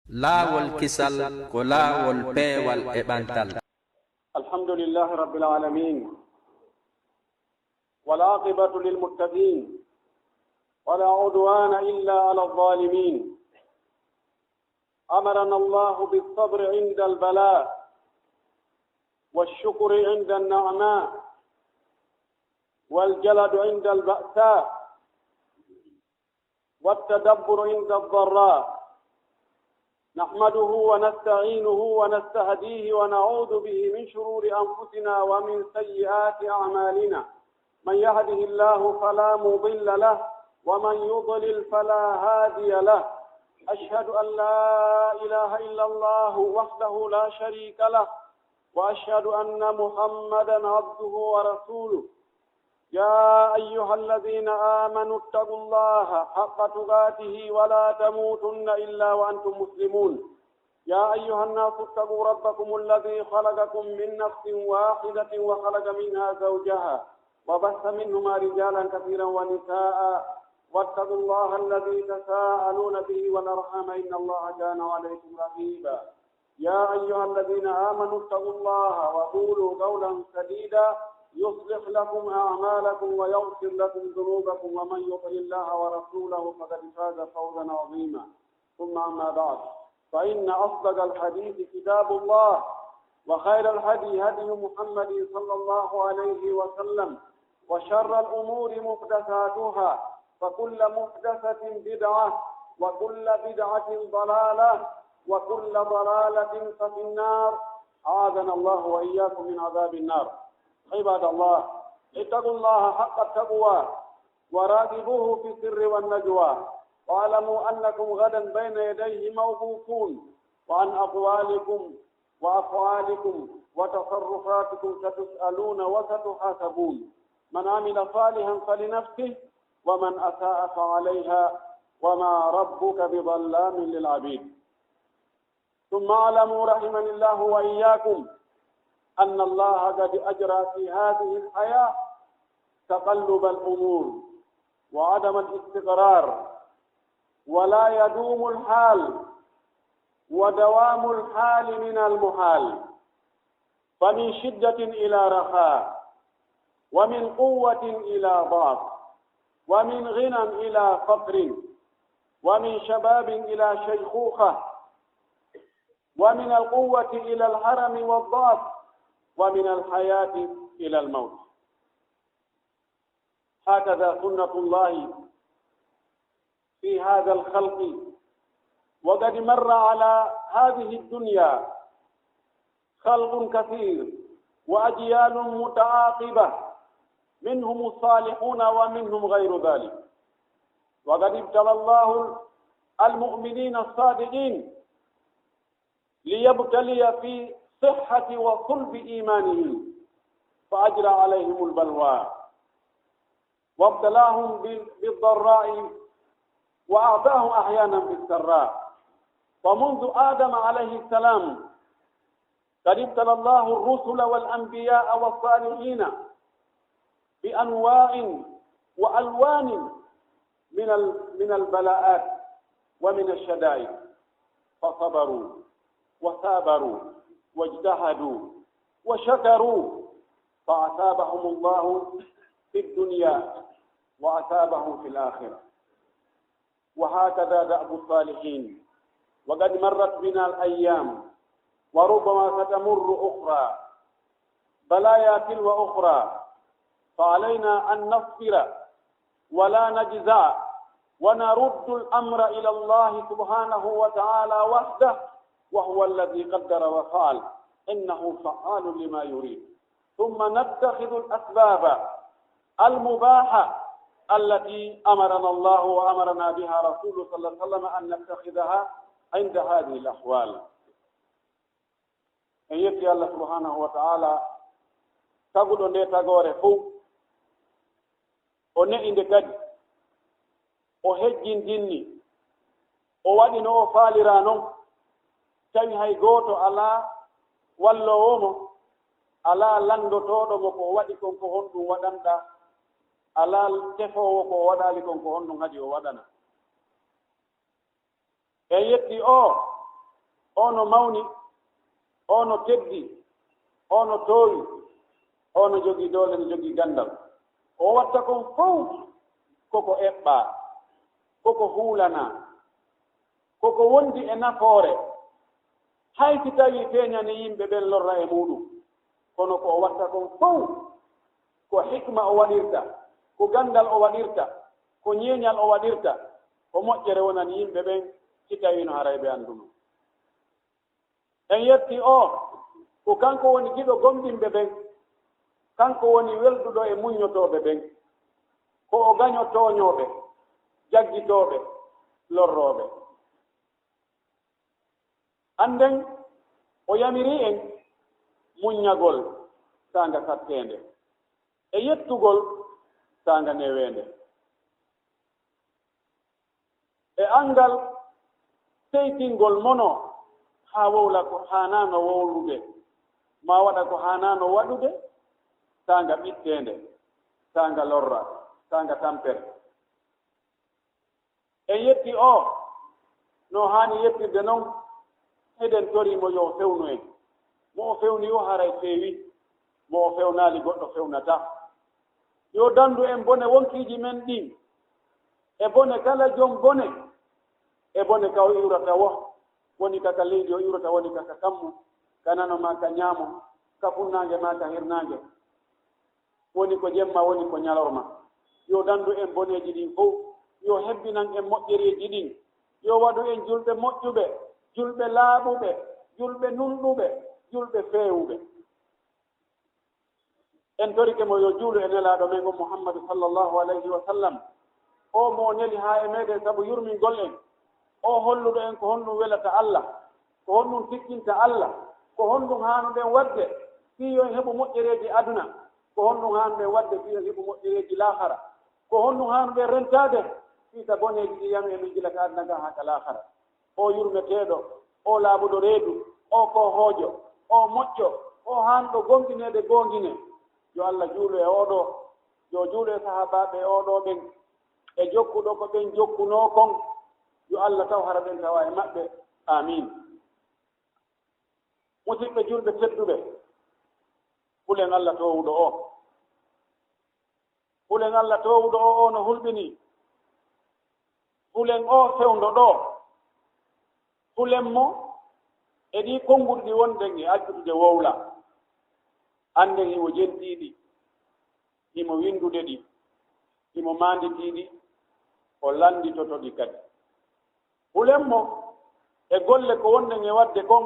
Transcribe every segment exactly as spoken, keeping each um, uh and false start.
Laawol kisal ko laawol peewal e ɓantal. الحمد لله رب العالمين، والعاقبة للمتقين، ولا عدوان إلا على الظالمين. أمرنا الله بالصبر عند البلاء، والشكر عند النعماء، والجلد عند البأساء، والتدبر عند الضراء. نحمده ونستعينه ونستهديه ونعوذ به من شرور أنفسنا ومن سيئات أعمالنا. من يهده الله فلا مضل له، ومن يضلل فلا هادي له. أشهد أن لا إله إلا الله وحده لا شريك له، وأشهد أن محمدا عبده ورسوله. يا أيها الذين آمنوا اتقوا الله حق تقاته ولا تموتن إلا وأنتم مسلمون. يا أيها الناس اتقوا ربكم الذي خلقكم من نفس واحدة وخلق منها زوجها وبث منهما رجالا كثيرا ونساء، واتقوا الله الذي تساءلون به والأرحام إن الله كان عليكم رقيبا. يا أيها الذين آمنوا اتقوا الله وقولوا قولا سديدا يصلح لكم أعمالكم ويغفر لكم ذنوبكم ومن يطع الله ورسوله فقد فاز فوزا عظيما. ثم أما بعد، فإن أصدق الحديث كتاب الله، وخير الهدي هدي محمد صلى الله عليه وسلم، وشر الأمور محدثاتها، فكل محدثة بدعة، وكل بدعة ضلالة، وكل ضلالة ففي النار. أعاذنا الله وإياكم من عذاب النار. عباد الله، اتقوا الله حق التقوى، وراقبوه في السر والنجوى، واعلموا أنكم غدا بين يديه موقوفون، وعن أقوالكم وأفعالكم وتصرفاتكم ستسألون وستحاسبون. من عمل صالحا فلنفسه، ومن أساء فعليها، وما ربك بظلام للعبيد. ثم اعلموا رحمني الله وإياكم أن الله قد أجرى في هذه الحياة تقلب الأمور وعدم الاستقرار، ولا يدوم الحال، ودوام الحال من المحال، فمن شدة إلى رخاء، ومن قوة إلى ضعف، ومن غنى إلى فقر، ومن شباب إلى شيخوخة، ومن القوة إلى الهرم والضعف، ومن الحياة إلى الموت. هكذا سنة الله في هذا الخلق، وقد مر على هذه الدنيا خلق كثير وأجيال متعاقبة، منهم الصالحون ومنهم غير ذلك، وقد ابتلى الله المؤمنين الصادقين ليبتلي في صحة وصلب إيمانهم، فأجرى عليهم البلوى وابتلاهم بال-، بالضراء، وأعطاهم أحيانا بالسراء. فمنذ آدم عليه السلام قد ابتلى الله الرسل والأنبياء والصالحين بأنواع وألوان من ال-، من البلاءات ومن الشدائد، فصبروا وثابروا واجتهدوا وشكروا، فأثابهم الله في الدنيا وأثابهم في الآخرة. وهكذا دأب الصالحين، وقد مرت بنا الأيام وربما ستمر أخرى، بلايا تلو أخرى، فعلينا أن نصبر ولا نجزع، ونرد الأمر إلى الله سبحانه وتعالى وحده، وهو الذي قدر وفعل، إنه فعال لما يريد. ثم نتخذ الأسباب المباحة التي أمرنا الله وأمرنا بها رسوله صلى الله عليه وسلم أن نتخذها عند هذه الأحوال. En yetti Allah subhanahu wa ta'ala, taguɗo nde tagoore fow, o ne'i nde kadi, o hejjindinni, o waɗi no o faalira non, tawi hay gooto alaa walloowo mo, alaa lanndotooɗo mo ko o waɗi kon ko honɗum waɗanɗaa, alaa tefoowo ko o waɗaali kon ko honɗum haɗi o waɗana. En yetti o, Oo no mawni, oo no teddi, oo no toowi, oo no jogii doole, no jogii ganndal. Ko o watta kon fow, ko ko eɓɓaa, ko ko huulanaa, ko ko wondi e nafoore, hay si tawii feeñanii yimɓe ɓen lorra e muuɗum. Kono ko o watta kon fow, ko hikma o waɗirta, ko ganndal o waɗirta, ko ñeeñal o waɗirta, ko moƴƴere wonani yimɓe ɓen, si tawii no haray ɓe annduno. En yetti oo, ko kanko woni giɗo gomɗinɓe ɓen, kanko woni welduɗo e muññotooɓe ɓen, ko o gaño tooñooɓe, jaggitooɓe, lorrooɓe. Annden o yamirii en muññagol saanga satteende, e yettugol saanga neweende, e anngal seytingol mono haa wowla ko haanaano wowlude, maa waɗa ko haanaano waɗude, saanga ɓitteende, saanga lorra, saanga tampere. En yetti oo no haani yettirde non, eɗen torii mo yo o fewnu en. Mo o fewni o haray feewi, mo o fewnaali goɗɗo fewnataa. Yo danndu en bone wonkiiji men ɗin, e bone kala jom bone, e bone ka o iwrata woo, woni ka ka leydi o iwrata, woni ka ka kammu, ka nano maa ka ñaamo, ka funnaange maa ka hirnaange. Woni ko jemma, woni ko ñalorma. Yo danndu en boneeji ɗin fow, yo hebbinan en moƴƴereeji ɗin, yo waɗu en julɓe moƴƴuɓe, julɓe laaɓuɓe, julɓe nunɗuɓe, julɓe feewuɓe. En torike mo yo juulu e Nelaaɗo men on Muhammadu sallallahu alayhi wa sallam, o mo o neli haa e meɗen sabu yurmingol en, o holluɗo en ko honɗum welata Alla, ko honɗum tikkinta Alla, ko honɗum haanuɗen waɗde fii yo en heɓu moƴƴereeji aduna, ko honɗum haanuɗen waɗde fii yo en heɓu moƴƴereeji laakara, ko honɗum haanuɗen rentaade fii ka boneeji ɗi yanu e men gila ka aduna ka haa ka laakara. O yurmeteeɗo, o laaɓuɗo reedu, o koohoojo, o moƴƴo, o haanɗo gomɗineede goongine. Yo Alla juulu e oo ɗoo, yo juulu e sahaabaaɓe oo ɗoo ɓen, e jokkuɗo ko ɓen jokkunoo kon. Yo Alla taw hara ɓen tawa e maɓɓe. Aamiin. Musidɓe julɓe tedduɓe, hulen Alla toowuɗo oo. Hulen Alla toowuɗo oo, oo no hulɓinii. Hulen oo fewndo ɗoo. Hulen mo e ɗii konnguɗi ɗi wonɗen e accutude wowla. Annden himo jentii ɗi, himo winndude ɗi, himo maanditii ɗi, o lannditoto ɗi kadi. Hulen mo e golle ko wonɗen e waɗde kon,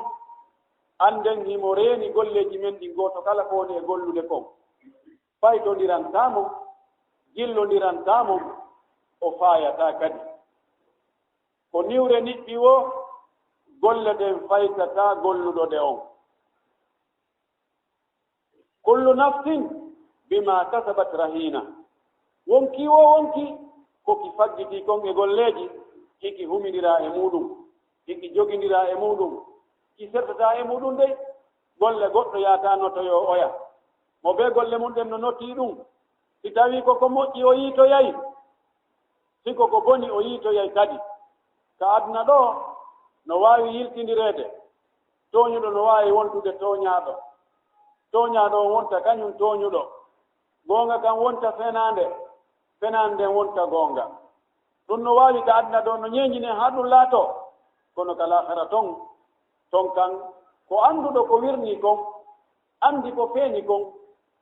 annden himo reeni golleeji men ɗin, gooto kala ko woni e gollude kon. Faytondirantaa mo, jillondirantaa mo, o faayataa kadi. Ko niwre niɓɓi woo, golle ɗen faytataa golluɗo ɗe on. Kullu nafsin bima kasabat rahina. Wonkii woo wonkii, ko ki faggitii kon e golleeji, hiki humindiraa e muuɗum, hiki jogindiraa e muuɗum, ki sertataa e muuɗum dey. Golle goɗɗo yaataa notoyoo oya. Mo bee golle mun ɗen no notii ɗum, si tawii ko ko moƴƴi o yiitoyay, si ko ko boni o yiitoyay kadi. Ka aduna ɗoo no waawi yiltindireede, tooñuɗo no waawi wontude tooñaaɗo, tooñaaɗo on wonta kañum tooñuɗo, goonga kan wonta fenaande, fenaande nden wonta goonga. Ɗum no waawi ka aduna ɗoo no ñeeñinee haa ɗum laatoo, kono ka laakara ton, ton kan ko annduɗo ko wirnii kon, anndi ko feeñi kon,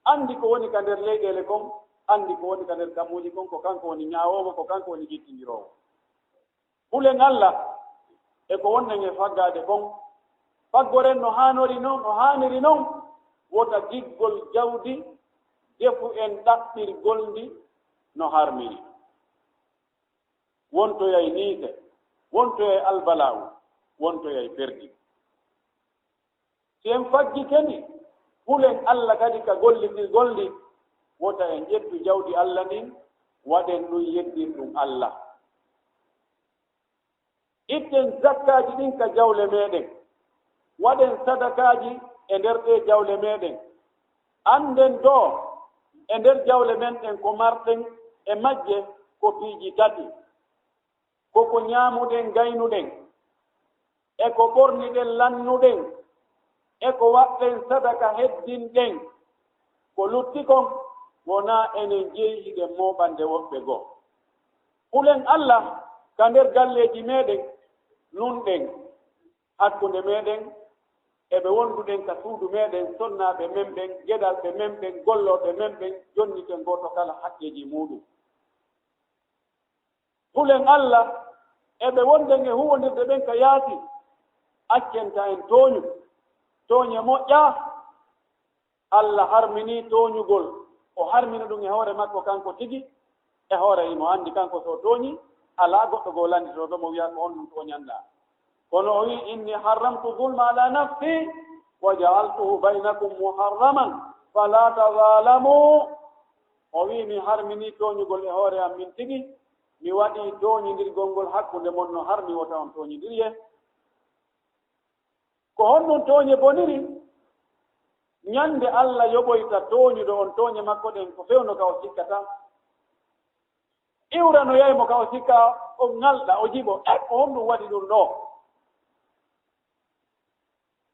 anndi ko woni ka nder leyɗeele kon, anndi ko woni ka nder kammuuji kon, ko kanko woni ñaawoowo, ko kanko woni jittindiroowo. Hulen Alla e ko wonɗen e faggaade kon. Faggoren no haanori non, no haaniri non, wota giggol jawdi defu en ɗaɓɓirgol ndi no harmiri. Wontoyay niise, wontoyay albala'u, wontoyay perdi. Si en faggike ndi, hulen Alla kadi ka gollitirgol ndi, wota en ƴettu jawdi Alla ndin, waɗen ɗum yeddirɗum Alla. Itten zakkaaji ɗin ka jawle meɗen, waɗen sadakaaji e nder ɗee jawle meɗen. Annden doo, e nder jawle men ɗen ko marɗen e majje ko piiji tati. Ko ko ñaamuɗen, gaynuɗen. e ko ɓorniɗen lannuɗen, e ko waɗɗen sadaka heddinɗen, ko lutti kon wonaa enen jeyi hiɗen mooɓande woɓɓe goo. Hulen Alla ka nder galleeji meeɗen, nunɗen hakkunde meeɗen, e ɓe wonduɗen ka suudu meeɗen, sonnaaɓe men ɓen, geɗalɓe men ɓen, gollooɓe men ɓen, jonniten gooto kala haqqeeji muuɗum. Hulen Alla e ɓe wonɗen e huwondirde ɓen ka yaasi, accenta en tooñu, tooñe moƴƴaa. Alla harminii tooñugol, o harmini ɗum e hoore makko kanko tigi, e hoore himo anndi kanko so o tooñii, alaa goɗɗo goo lannditooto mo wi'a ko honɗum tooñanɗaa. Kono o wi'i, "Inni harramtu zulma ala nafsi wa ja'altuhu baynakum muharraman fala tazalamu." O wi'i, "Mi harminii tooñugol e hoore am min tigi, mi waɗii tooñindirgol ngol hakkunde mon no harmi wota on tooñindirye." Ko honɗum tooñe boniri? Ñande Alla yoɓoyta tooñuɗo on tooñe makko ɗen ko fewndo ka o sikkata. Iwranoyay mo ka o sikka, o ŋalɗa, o jiɓo, e ko honɗum waɗi ɗum ɗoo?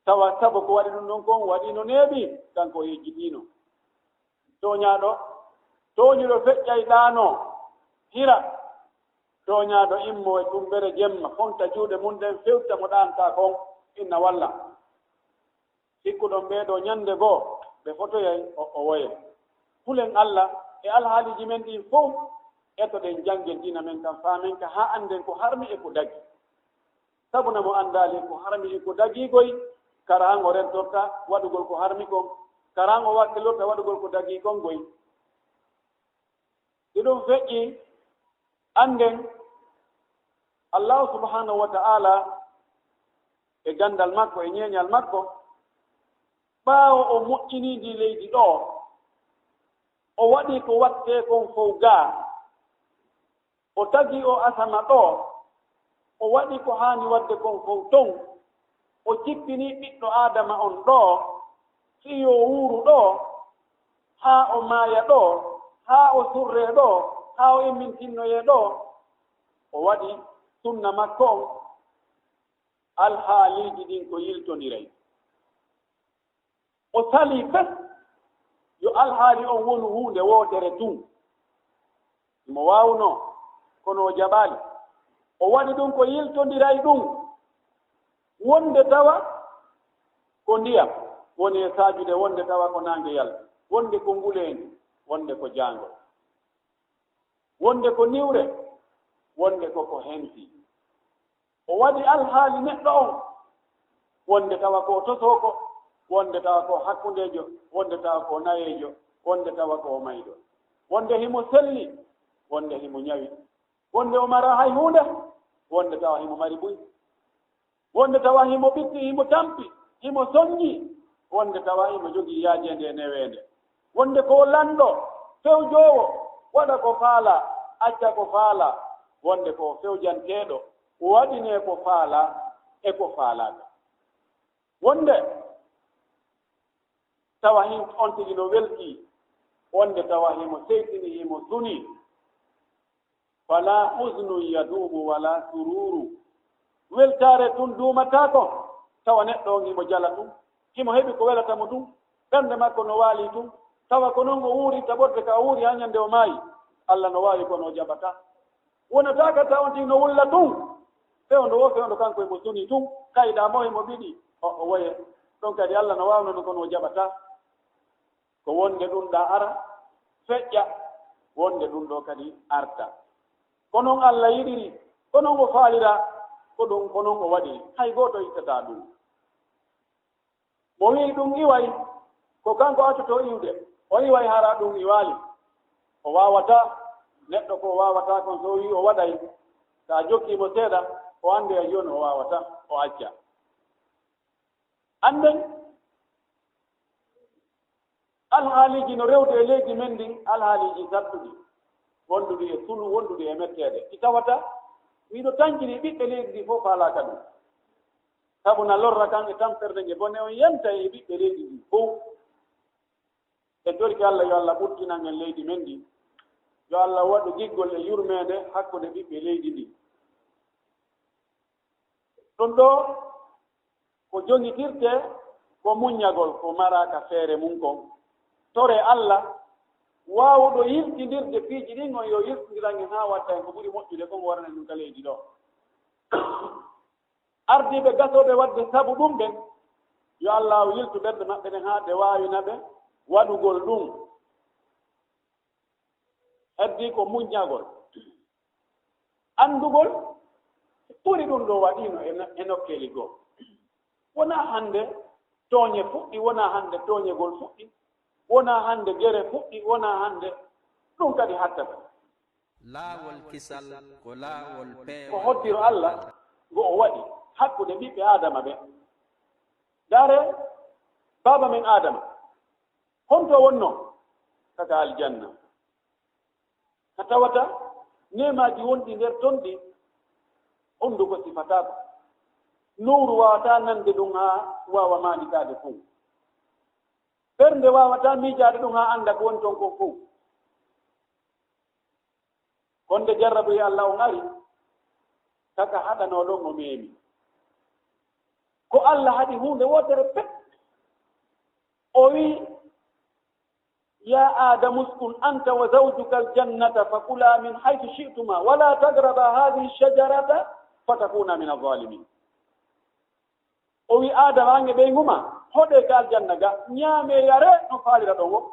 Tawa sabu ko waɗi ɗum ɗon kon waɗi no neeɓi, kanko o yejjitiino. Tooñaaɗo, tooñuɗo feƴƴay ɗaanoo, hira. Tooñaaɗo immoo e tumbere jemma, fonta juuɗe mum ɗen, fewta mo ɗaantaa kon, inna walla. Sikkuɗon ɓee ɗoo ñande goo ɓe fotoyay o, o woye. Hulen Alla e alhaaliiji men ɗin fow, etoɗen janngen diina men kan, faamen ka haa annden ko harmi e ko dagi. Sabu na mo anndaali ko harmi e ko dagii goy, kara han o rentorta waɗugol ko harmi kon, kara han o wakkilorta waɗugol ko dagii kon goy. Si ɗum feƴƴii, annden Allaahu subhaanahu wa ta'aala e ganndal makko e ñeeñal makko, ɓaawo o moƴƴinii ndii leydi ɗoo, o waɗi ko wattee kon fow gaa, o tagi o asama ɗoo, o waɗi ko haani waɗde kon fow ton, o jippini ɓiɗɗo Aadama on ɗoo, fii yo wuuru ɗoo, haa o maaya ɗoo, haa o surree ɗoo, haa o immintinnoyee ɗoo. O waɗi sunna makko on, alhaaliiji ɗin ko yiltondiray. O salii fes yo alhaali on wonu huunde wootere tun. Himo waawunoo, kono o jaɓaali. O waɗi ɗum ko yiltondiray ɗum. Wonde tawa ko ndiyam woni e saajude, wonde tawa ko naange yalti, wonde ko nguleendi, wonde ko jaangol, wonde ko niwre, wonde ko ko henti. O waɗi alhaali neɗɗo on, wonde tawa ko tosooko, wonde tawa ko hakkundeejo, wonde tawa ko nayeejo, wonde tawa ko mayɗo, wonde himo selli, wonde himo ñawi, wonde o mara hay huunde, wonde tawa himo mari buy, wonde tawa himo ɓitti, himo tampi, himo soññi, wonde tawa himo jogii yaajeende e neweende, wonde ko lanɗo, fewjoowo, waɗa ko faalaa, acca ko faalaa, wonde ko fewjanteeɗo, waɗinee ko faalaa e ko faalaaka. Wonde tawa hin on tigi no weltii, wonde tawa himo seytini, himo sunii. Fala huznun yaduumu wala sururu. Weltaare tun duumataako, tawa neɗɗo on himo jala tun, himo heɓi ko welata mo tun, ɓernde makko no waalii tun, tawa ko non o wuurinta ɓorde ka o wuuri haa ñande o maayi. Alla no waawi kono o jaɓataa. Wonataaka tawa on tigi no wulla tun, fewndo wo fewndo kanko himo sunii tun, kayɗaa mo himo ɓiɗi, o, o woye. Ɗon kadi Alla no waawno ɗun kono o jaɓataa. Ko wonde ɗun ɗaa ara, feƴƴa, wonde ɗun ɗoo kadi arta. Ko non Alla yiɗiri, ko non o faaliraa, ko ɗun, ko non o waɗiri. Hay gooto ittataa ɗun. Mo wi'i ɗun iway, ko kanko accoto iwde, o iway hara ɗun iwaali. O waawataa, neɗɗo ko o waawataa kon so o wi'i o waɗay, si a jokkii mo seeɗa, o anndi a jooni o waawataa, o acca. Annden, alhaaliiji no rewde e leydi men ndin, alhaaliiji saɗɗuɗi, wonduɗi e sunu, wonduɗi e metteede. Ɗi tawata, miɗo tankini ɓiɓɓe leydi ndi fow faalaaka ɗum. Sabu na lorra kan e tampere nden e bone on yanta e ɓiɓɓe leydi ndi fow. E torki Alla, yo Alla ɓuttinan en leydi men ndi. Yo Alla waɗu giggol e yurmeende hakkunde ɓiɓɓe leydi ndi. Ɗum ɗoo Jogitirte ko muññagol ko maraaka feere mum kon. Tore Alla waawuɗo yiltindirde piiji ɗin on, yo yiltindiran en haa watta en ko ɓuri moƴƴude kon, warana en ɗum ka leydi ɗo. Ardiiɓe gasooɓe waɗde sabu ɗum ɓen, yo Allaahu yiltu ɓerɗe maɓɓe ɗen haa ɗe waawina ɓe waɗugol ɗum. Heddii ko muññagol. Anndugol ɓuri ɗum ɗo waɗiino e no-, e nokkeeli goo. Wonaa hannde tooñe fuɗɗi, wonaa hannde tooñegol fuɗɗi, wonaa hannde gere fuɗɗi, wonaa hannde ɗum kadi hattata. Laawol kisal ko laawol peewal. Ko hoddiro Alla ngo o waɗi hakkunde ɓiɓɓe Aadama ɓe. Ndaaree, baaba men Aadama, honto wonno? Kaka aljanna. Ka tawata neemaaji wonɗi nder ton ɗi, hunnduko sifataako. Nowru waawataa nande ɗum haa waawa maanditaade fow. Ɓernde waawataa miijaade ɗum haa annda ko woni ton kon fow. Kono nde jarrabu e Alla on ari, kaka haɗanoo ɗon o meemi. Ko Alla haɗi huunde wootere pet. O wi'i, "يا آدم اسكن أنت وزوجك الجنة فكلا من حيث شئتما ولا تقربا هذه الشجرة فتكونا من الظالمين." O wi Aadama, an e ɓeyngu maa, hoɗee ka aljanna ga, ñaamee yaree no faaliraɗon woo.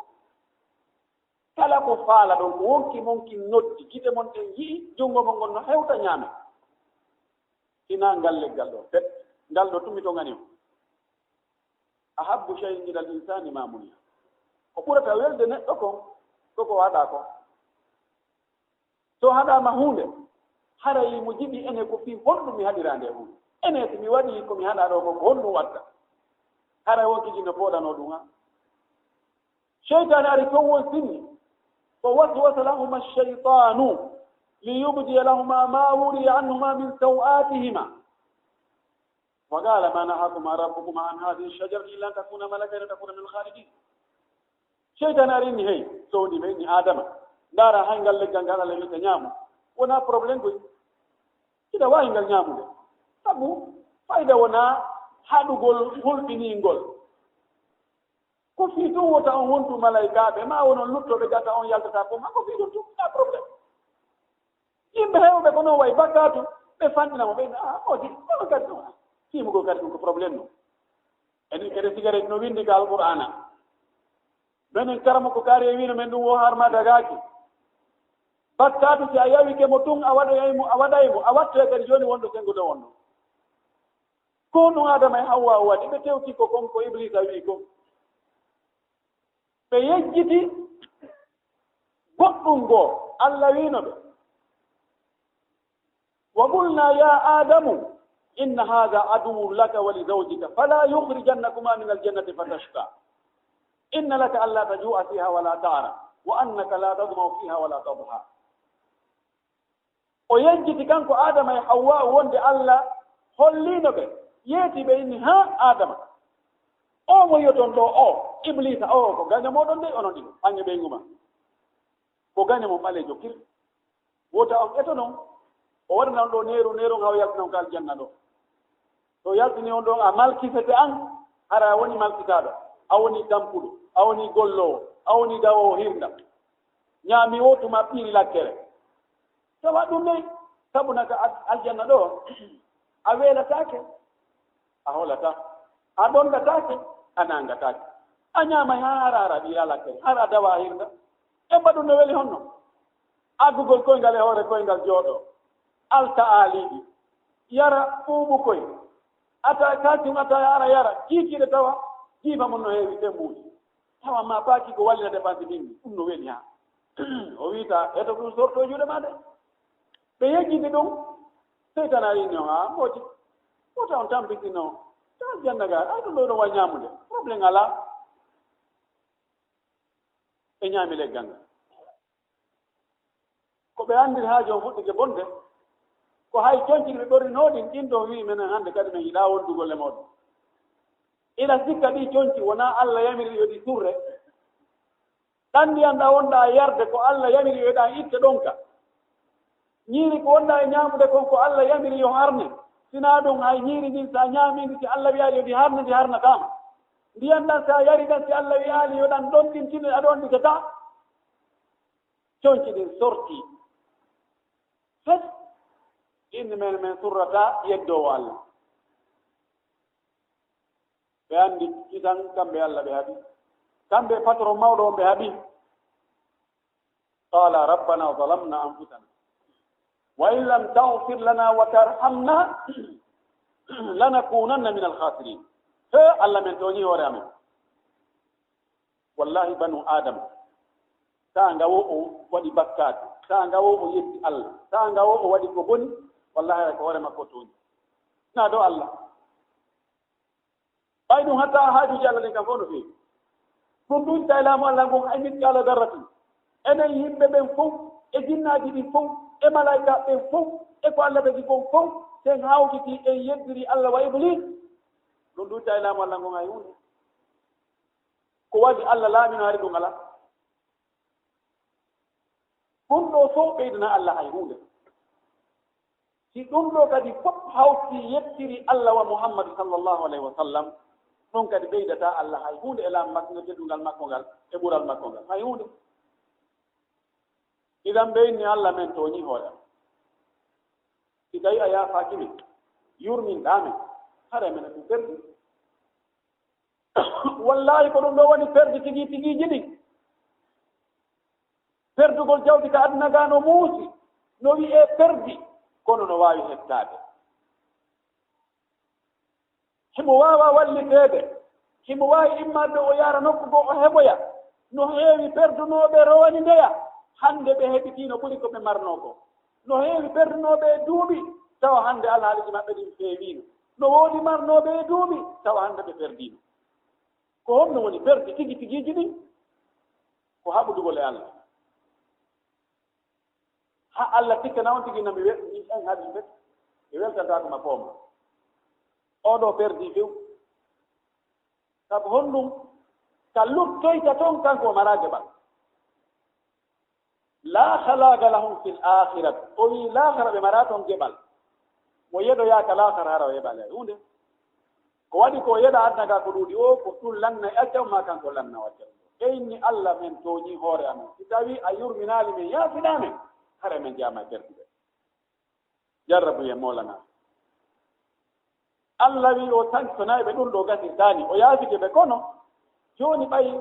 Kala ko faalaɗon, ko wonki mon kin noddi, gite mon ɗen yi'i, junngo mon ngon no hewta, ñaamee. Hinaa ngal leggal ɗoo, pet, ngal ɗoo tumi to ngani on. أحب شيء إلى الإنسان ما منع. Ko ɓurata welde neɗɗo kon, ko ko haɗaa kon. So haɗaama huunde, haray mo jiɗi ene ko fii honɗum mi haɗiraa nde huunde. Ene si mi waɗii ko mi haɗaa ɗoo ko, ko honɗum watta? Haray wonki jinno pooɗanoo ɗum haa. Seytaane ari ton won sinni. فوسوس لهما الشيطان ليبدي لهما ما وري عنهما من سوآتهما. وقال ما نهاكما ربكما عن هذه الشجرة إلا أن تكونا ملكين أو تكونا من الخالدين. Seytaane ari inni, hey, sowndi ɓe inni Aadama, ndaara hay ngal leggal ngal Alla wi'ata ñaamu. Wonaa problème koy. Hiɗa waawi ngal ñaamude. Sabu fayda wonaa haɗugol hulɓiningol. Ko fii tun wota on wontu malaykaaɓe, maa wonon luttooɓe gata on yaltata ko, maa ko fii ɗum tun, wonaa problème. Yimɓe heewɓe ko non wayi bakkaatu, ɓe fanɗina mo, ɓe, ah, o di, o kadi ɗum, ah, fiimugol kadi ɗum ko problème no. Enen kadi sigaret no winndi ka Alqur'aana. Menen karamoko kaari e wiino men ɗum wo harma dagaaki. Bakkaatu si a yawike mo tun, a waɗay mo, a waɗay mo, a wattoya kadi jooni wonɗo senngude wonno. Ko ɗum Aadama e Hawwa o waɗi, ɓe tewti ko kon ko Ibliisa wi'i kon. Ɓe yejjiti goɗɗum goo, Alla wiino ɓe, وقلنا يا آدم إن هذا عدو لك ولزوجك فلا يخرجنكما من الجنة فتشقى إن لك ألا تجوع فيها ولا تعرى وأنك لا تظمأ فيها ولا تضحى. O yejjiti kanko Aadama e Hawwa wonde Alla holliino ɓe, yeeti ɓe inni, haa Aadama, o mo yi'oton ɗoo o, Ibliisa o, ko gaño mooɗon de, onon ɗiɗo, an e ɓeyngu maa. Ko gaño mo ɓaleejo kir. Wota on eto non, o waɗana on ɗoo neeru, neeru on haa o yaltina on ka aljanna ɗoo. So yaltini on ɗon, a malkisete an, hara a woni malkitaaɗo, a woni tampuɗo, a woni golloowo, a woni dawoowo hirnda. Ñaami wo tuma ɓiiri lakkere. Tawa ɗum dey, sabu naka al-, aljanna ɗoo, a weelataake, a holataa, a ɗondataake, a naangataake. A ñaamay haa hara hara ɓiira lakkere, hara a dawa a hirnda. Ebba ɗum no weli honno? Aggugol koyngal e hoore koyngal jooɗoo. Alta aaliiɗi. Yara ɓuuɓu koy. Ata kalsium, ata ara yara. Kiikiiɗe tawa. Jiiba mum no heewi sembuuji. Tawa ma paaki ko wallina dépense ɗin. Ɗum no weli haa. O wiita, eto ɗum sorto e juuɗe ma de. Ɓe yejjiti ɗum. Seytaane ari no, haa mooti. Wota on tampitino. Ta janna ga. Ay ɗum ɗo ɗon wa ñaamude. Problème alaa. Ɓe ñaami leggal ngal. Ko ɓe anndiri haa jooni fuɗɗike bonde, ko hay conci ɗi ɓe ɓorninoo ɗin, ɗin ɗon wi'i, menen hannde kadi men yiɗaa wontugol e mooɗon. Ila sikka ɗii conci wonaa Alla yamiri yo ɗi surre. Ɗan ndiyan ɗan wonɗaa yarde ko Alla yamiri yo ɗan itte ɗon ka. Ñiiri ko wonɗaa e ñaamude kon ko Alla yamiri yo harne. Sinaa ɗum, hay ñiiri ndin, si a ñaamii ndi, si Alla wiyaali yo ndi harnu, ndi harnataa ma. Ndiyan ɗan, si a yari ɗan, si Alla wiyaali yo ɗan ɗonɗintine, a ɗonɗintataa. Conci ɗin sortii. Fes, inni men, men surrataa yeddoowo Alla. Ɓe anndi kisan kamɓe Alla ɓe haɓi. Kamɓe patron mawɗo on ɓe haɓi. قال ربنا ظلمنا أنفسنا وإن لم تغفر لنا وترحمنا لنكونن من الخاسرين. He Alla, men tooñi hoore amen. Wallahi, banu Adama, taanga wo o waɗi bakkaatu, taanga wo o yetti Alla, taanga wo o waɗi ko boni, wallahi, ko hoore makko tooñi. Na ɗo Alla. Ɓay ɗum hatta haajuuji Alla ɗin kam fof no feewi. Ɗum ɗum tawi laamu Alla ngun hay misqaala darratin. Enen yimɓe ɓen fof, e jinnaaji ɗin fof, e malaa'ika ɓen fof, e ko Alla tagi kon fof, si en hawtitii en yeddiri Alla wa Iblis, ɗum ɗum tawi laamu Alla ngun hay huunde. Ko waɗi Alla laamino hari ɗum alaa. Ɗum ɗoo fof ɓeydana Alla hay huunde. Si ɗum ɗoo kadi fof hawti yettiri Alla wa Muhammadu sallallahu alayhi wa sallam, ɗum kadi ɓeydataa Alla hay huunde e laamu makko ngal, teddungal makko ngal, e ɓural makko ngal, hay huunde. Idan ɓe inni Alla men tooñi hoore am. Si tawi a yaafaaki min, yurminɗaa men, hara menen ko perdi. Wallahi, ko ɗum ɗoo woni perdi tigi tigiiji ɗin. Perdugol jawdi ka aduna gaa no muusi, no wi'ee perdi, kono no waawi hettaade. Himo waawaa walliteede, himo waawi immaade o yaara nokku goo o heɓoya. No heewi perdunooɓe rowani ndeya, hannde ɓe heɓitii no ɓuri ko ɓe marnoo ko. No heewi perdunooɓe e duuɓi, tawa hannde alhaaliiji maɓɓe ɗin feewiino. No woodi marnooɓe e duuɓi, tawa hannde ɓe perdiino. Ko honno woni perdi tigi tigiiji ɗin? Ko haɓodugol e Alla. Haa Alla tikkana on tigi, no mi we-, mi en haɗi ɓe, ɓe weltantaako ma fooma. Oo ɗoo perdi few. Sabu honɗum? Ka luttoyta ton, kanko o maraa geɓal. لا خلاق لهم في الآخرة. O wi'i, laakara ɓe maraa ton geɓal. Mo yeɗoyaaka laakara, hara o heɓaali hay huunde. Ko waɗi ko o yeɗa aduna gaa ko ɗuuɗi o, ko ɗum lanna e acca, maa kanko lanna o acca ɗum. E inni Alla, men tooñii hoore amen. Si tawii a yurminaali men, yaafinaa men, hara men jeyaama e perduɓe. Jarrabu ye Mawlana. Alla wi'i o sanctionay ɓe, ɗum ɗoo gasirtaani. O yaafike ɓe, kono jooni ɓay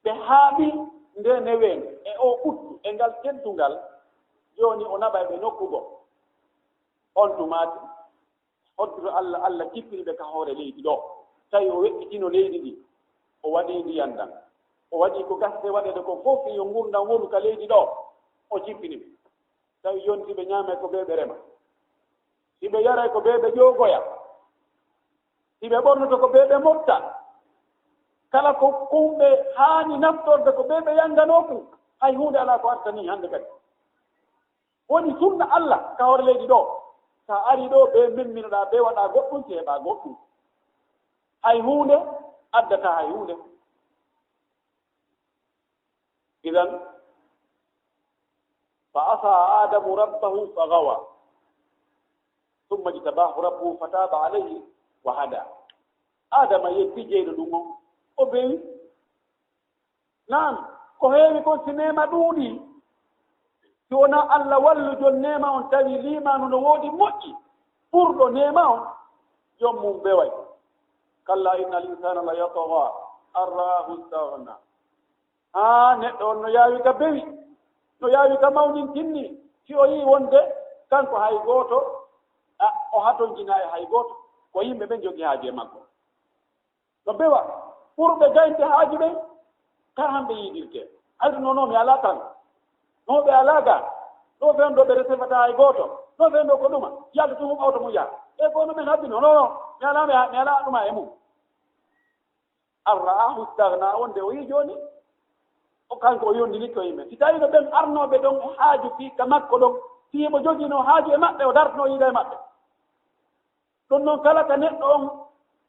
ɓe haaɓi ndee neweende e oo ɓuttu e ngal teddungal, jooni o naɓay ɓe nokku goo. On tumaati, hoddude Alla, Alla jippini ɓe ka hoore leydi ɗoo. Tawi o weƴƴitino leydi ndin, o waɗi ndiyan ɗan, o waɗi ko gasde waɗeede kon fof, yo ngurndan wonu ka leydi ɗoo, o jippini ɓe. Tawi jooni si ɓe ñaamay ko bee ɓe rema, si ɓe yaray ko bee ɓe ƴoogoya, si ɓe ɓornoto ko bee ɓe motta, kala ko kumɓe haani naftorde ko bee ɓe yannganoo kun, hay huunde alaa ko artanii hannde kadi. Woni sunna Alla ka hoore leydi ɗoo. Sa arii ɗoo, ɓe memminoɗaa, ɓe waɗaa goɗɗum, si heɓaa goɗɗum. Hay huunde addataa hay huunde. Idan, fa asa Adamu rabbahu fa gawa, summa jtabahu rabbuhu fa taba alayhi wa hada. Adama yeddi jeyɗo ɗum on, o bewi. Naam, ko heewi kon, si neema ɗuuɗii, si wonaa Alla wallujo neema on, tawi liimaanu no woodi, moƴƴi, ɓurɗo neema on, joom mum beway. Kalla inna al insana la yatgha an ra'ahu istaghna. Haa neɗɗo on no yaawi ka bewi, no yaawi ka mawnintinni, si o yii wonde kanko hay gooto, a, o hatonjinaa e hay gooto, ko yimɓe ɓen jogii haaju e makko. No bewa, ɓurɓe gaynde haaju ɓen, ka hamɓe yiidirtee. Hayru nono mi alaa tan. No ɓe alaa gaa. No fen ɗo ɓe resefata hay gooto. No fen ɗo ko ɗuma. Yalta tun huɓɓa oto mum yaha. E ko no ɓen habbino. No, no. Mi alaa, mi, mi alaa ɗuma e mum. An ra'ahu istaghna, on de o yii jooni. O kanko o yondini ko yimɓe. Si tawii no ɓen arnooɓe ɗon e haaju fii ka makko ɗon, si himo jogino haaju e maɓɓe, o dartino yiida e maɓɓe. Ɗum noon, kala ka neɗɗo on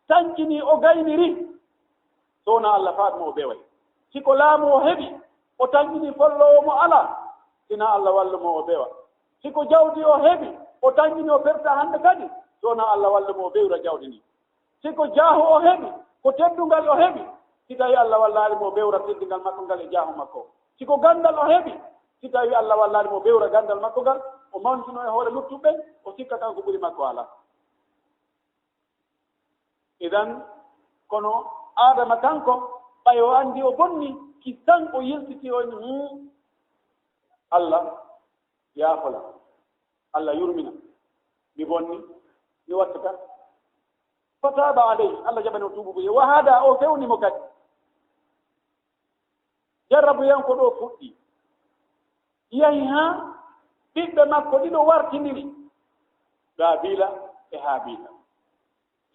tanƴinii, o gayniri, so wonaa Alla faat mo o beway. Si ko laamu o heɓi, o tanƴinii folloowo mo alaa, sinaa Alla wallu mo o bewa. Si ko jawdi o heɓi, O taññini o perta hannde kadi, so wonaa Allah walli mo o bewra jawdi ndi. Si ko jaahu o heɓi, ko teddungal o heɓi, si tawi Allah wallaali mo o bewra teddungal makko ngal e jaahu makko. Si ko ganndal o heɓi, si tawi Allah wallaali mo o bewra ganndal makko ngal, o mawnitinoo e hoore luttuɓe ɓen, o sikka kanko ɓuri makko alaa. Idan, kono Aadama kanko, ɓay o anndi o bonni, kisan o yiltiti o ni, "Hmm, Allah, yaafola. Allah yurmina. Mi bonni, mi wattata." Fataaba alayhi, Allah jaɓani o tuubugo. Wa hada, o fewni mo kadi. Jarrabuyan ko ɗo fuɗɗi. Yahi haa ɓiɓɓe makko ɗiɗo wartindiri, Qaabila e Haabiila.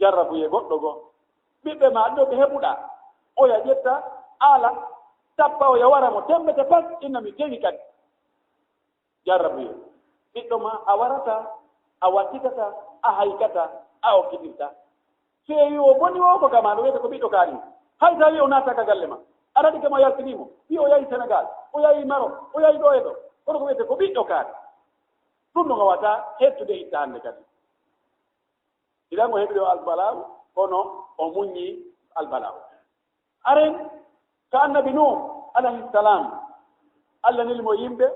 Jarrabuye goɗɗo goo. Ɓiɓɓe ma ɗiɗo ɓe heɓuɗaa. Oya ƴetta, aala, tappa, oya wara mo, temmete pat, inna mi dewi kadi. Jarrabuye. Ɓiɗɗo ma a warata, a wattitata, a haykata, a okkitirta. Feewi o boni o ko gama no wiyete ko ɓiɗɗo kaari. Hay tawi o naata ka galle ma. Aɗa ɗike mo yaltini mo. Wi o yahi Senegal, o yahi Maroc, o yahi ɗo e ɗo. Kono ko wiyete ko ɓiɗɗo kaari. Ɗum no wawata hettude itta hannde kadi. Idan o heɓi ɗo albalaaw, kono o muññi albalaaw. Aren ka annabi Nuh alayhi salam, Allah neli mo yimɓe,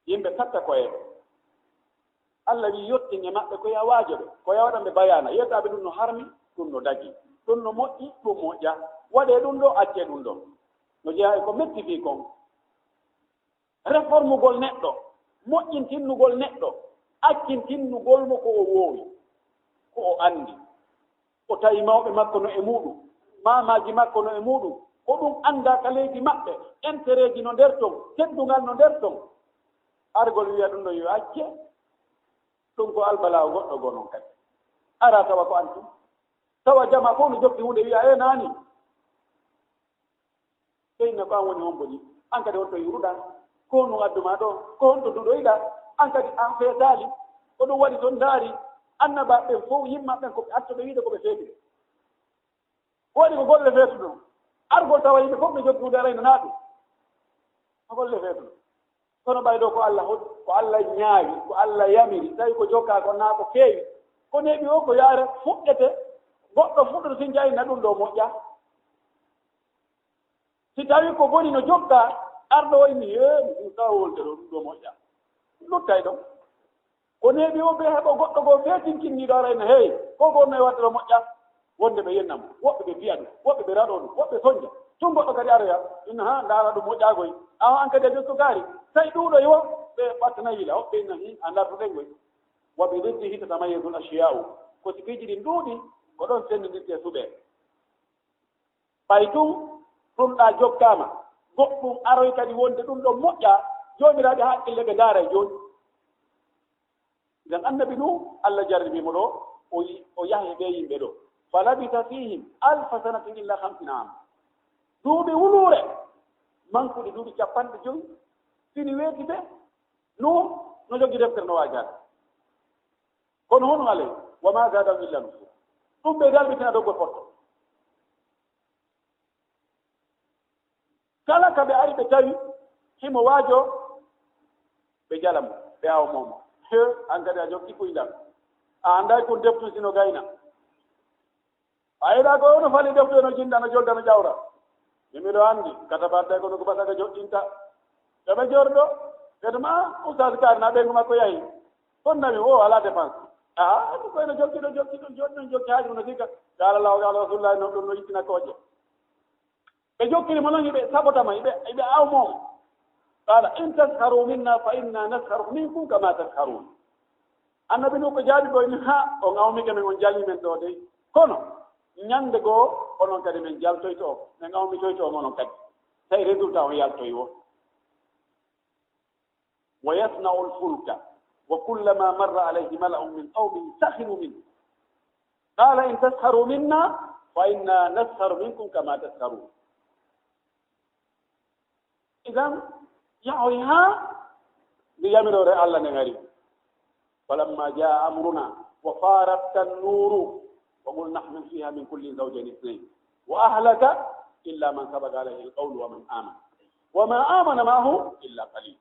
yimɓe satta ko e Allah wi yottin e maɓɓe ko ya waajo ɓe, ko ya waɗan ɓe bayana, yiyata ɓe ɗum no harmi, ɗum no dagi, ɗum no moƴƴi, ɗum moƴƴa, waɗe ɗum ɗo, acce ɗum ɗo. No jeyaa e ko metti fii kon. Reformugol neɗɗo, moƴƴintinnugol neɗɗo, accintinnugol mo ko o woowi, ko o anndi. O tawi mawɓe makko no e muuɗum, maamaaji makko no e muuɗum, ko ɗum anndaa ka leydi maɓɓe, entereeji no nder ton, teddungal no nder ton. Argol wiya ɗum ɗo yo acce, ɗum ko albalaawo goɗɗo goo non kadi. Ara tawa ko an tun. Tawa jama fof no jokki huunde wiya, "E naani." Ɓe inna ko an woni hombo ni? An kadi honto yuruɗaa? Ko honɗum addu ma ɗo? Ko honto duɗoyɗaa? An kadi an feetaali. Ko ɗum waɗi ton ndaari annabaaɓe ɓen fof, yimma ɓen ko ɓe attuɓe wiide ko ɓe feetuɓe. Ko waɗi ko golle feetuɗo. Argol tawa yimɓe fof ɓe jokki huunde arayno naatu. Ko golle feetuɗo. Kono ɓay ɗo ko Allah hoɗi, ko Allah ñaawi, ko Allah yamiri, tawi ko jokkaa ko naa ko feewi. Ko neeɓi o ko yaare fuɗɗete, goɗɗo fuɗɗoto sinja inna ɗum ɗo moƴƴa. Si tawi ko boni no jokka, arɗo o inni, "Hee, mi ɗum tawa wolde ɗo, ɗum ɗo moƴƴa." Luttay ɗon. Ko neeɓi o ɓe heɓa goɗɗo goo feetinkinniiɗo arayna, "Hey, ko ko wonno e waɗde ɗo moƴƴa?" Wonde ɓe yenna mo, woɓɓe ɓe mbiya ɗum, woɓɓe ɓe raɗoo ɗum, woɓɓe sonja. Tun goɗɗo kadi aroya, inna, "Haa, ndaara ɗum moƴƴaagoy." Awa an kadi a jokki kaari. Tawi ɗuuɗo e wo, ɓe ɓattanay yila, woɓɓe inna, "Hi, a ndartuɗen goy." Wa bi diddihi tatamayyazul ashya'u. Ko si piiji ɗin ɗuuɗi, ko ɗon senndindirtee suɓee. Ɓay tun ɗum ɗa jokkaama, goɗɗum aroy kadi wonde ɗum ɗon moƴƴa, joomiraaɓe haqqille ɓe ndaaray jooni. Idan annabi Nuh, Allah jarribii mo ɗo, o yi-, o yahi ɓe yimɓe ɗo. Falabitha fihim alfa sanatin illa khamsina ama. Duuɓi wuluure, mankuɗi duuɓi capanɗe jowi, fini weeti ɓe. Nuh no jogii deftere no waajaade. Kono hono alay, wa ma zadahum illa nufura. Ɗum ɓe dalbitina doggol potto. Kala ka ɓe ari ɓe tawi, himo waajo, ɓe jala mo, ɓe awa mo mo. He, an kadi a jokki kuy ngal. A anday kun deftu sino gayna. A yiɗa ko ono fali deftu no jinda, no jolda, no jawra. Yo miɗo anndi, kata fadde kono ko basaka joɗɗinta. Yo ɓe jorɗo, kadi ma, ustaas kaari na ɓeyngu makko yahi. Kon nawi o alaa dépense. Aa, ko koyno jokki ɗo, jokki ɗo, jokki ɗo, jokki haaju no sikka. Qaala Allahu, qaala Rasulullah, non ɗum no yittina kooƴe. Ɓe jokkiri mo non, hiɓe sabota mo, hiɓe, hiɓe awmo. Qaala, in taskharu minna fa inna naskharu minkum kama taskharun. Annabi Nuh ko jaabi ɗo, inni, ha, on awmike men, on jalni men ɗo dey. Kono, ñande goo, onon kadi men jaltoyto on, men awmitoyto on onon kadi. Tawi résultat on yaltoy wo. ويصنع الفلك وكلما مر عليه ملأ من قومه سخروا منه قال إن تسخروا منا فإنا نسخر منكم كما تسخرون. Idan, yahoy haa nde yamiroore Allah nden ari. فلما جاء أمرنا وفارت النور وقلنا احمل فيها من كل زوجين اثنين وأهلك إلا من سبق عليه القول ومن آمن وما آمن معه إلا قليل.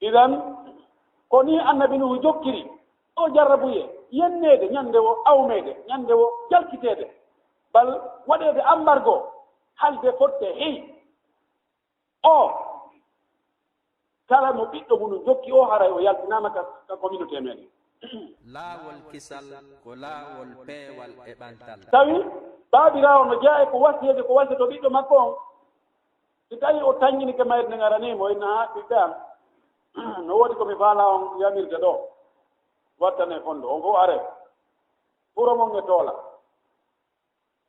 Idan, ko ni Annabi Nuhu jokkiri, o jarrabuye, yenneede ñande wo, awmeede ñande wo, jalkiteede, bal waɗeede ambargo, halde fotte hey. O, kala mo ɓiɗɗo mum jokki o, haray o yaltinaama ka, ka communauté meɗen. Laawol kisal ko laawol peewal e ɓantal. Tawi baabiraawo no jeyaa e ko wasiyeede, ko wasiyoto ɓiɗɗo makko on. Si tawi o tañinike mayre nden aranii mo, inna haa ɓiɓɓe am, no woodi ko mi faalaa on yamirde ɗoo. Wattane fondo, on fof are. Furo mon e toola.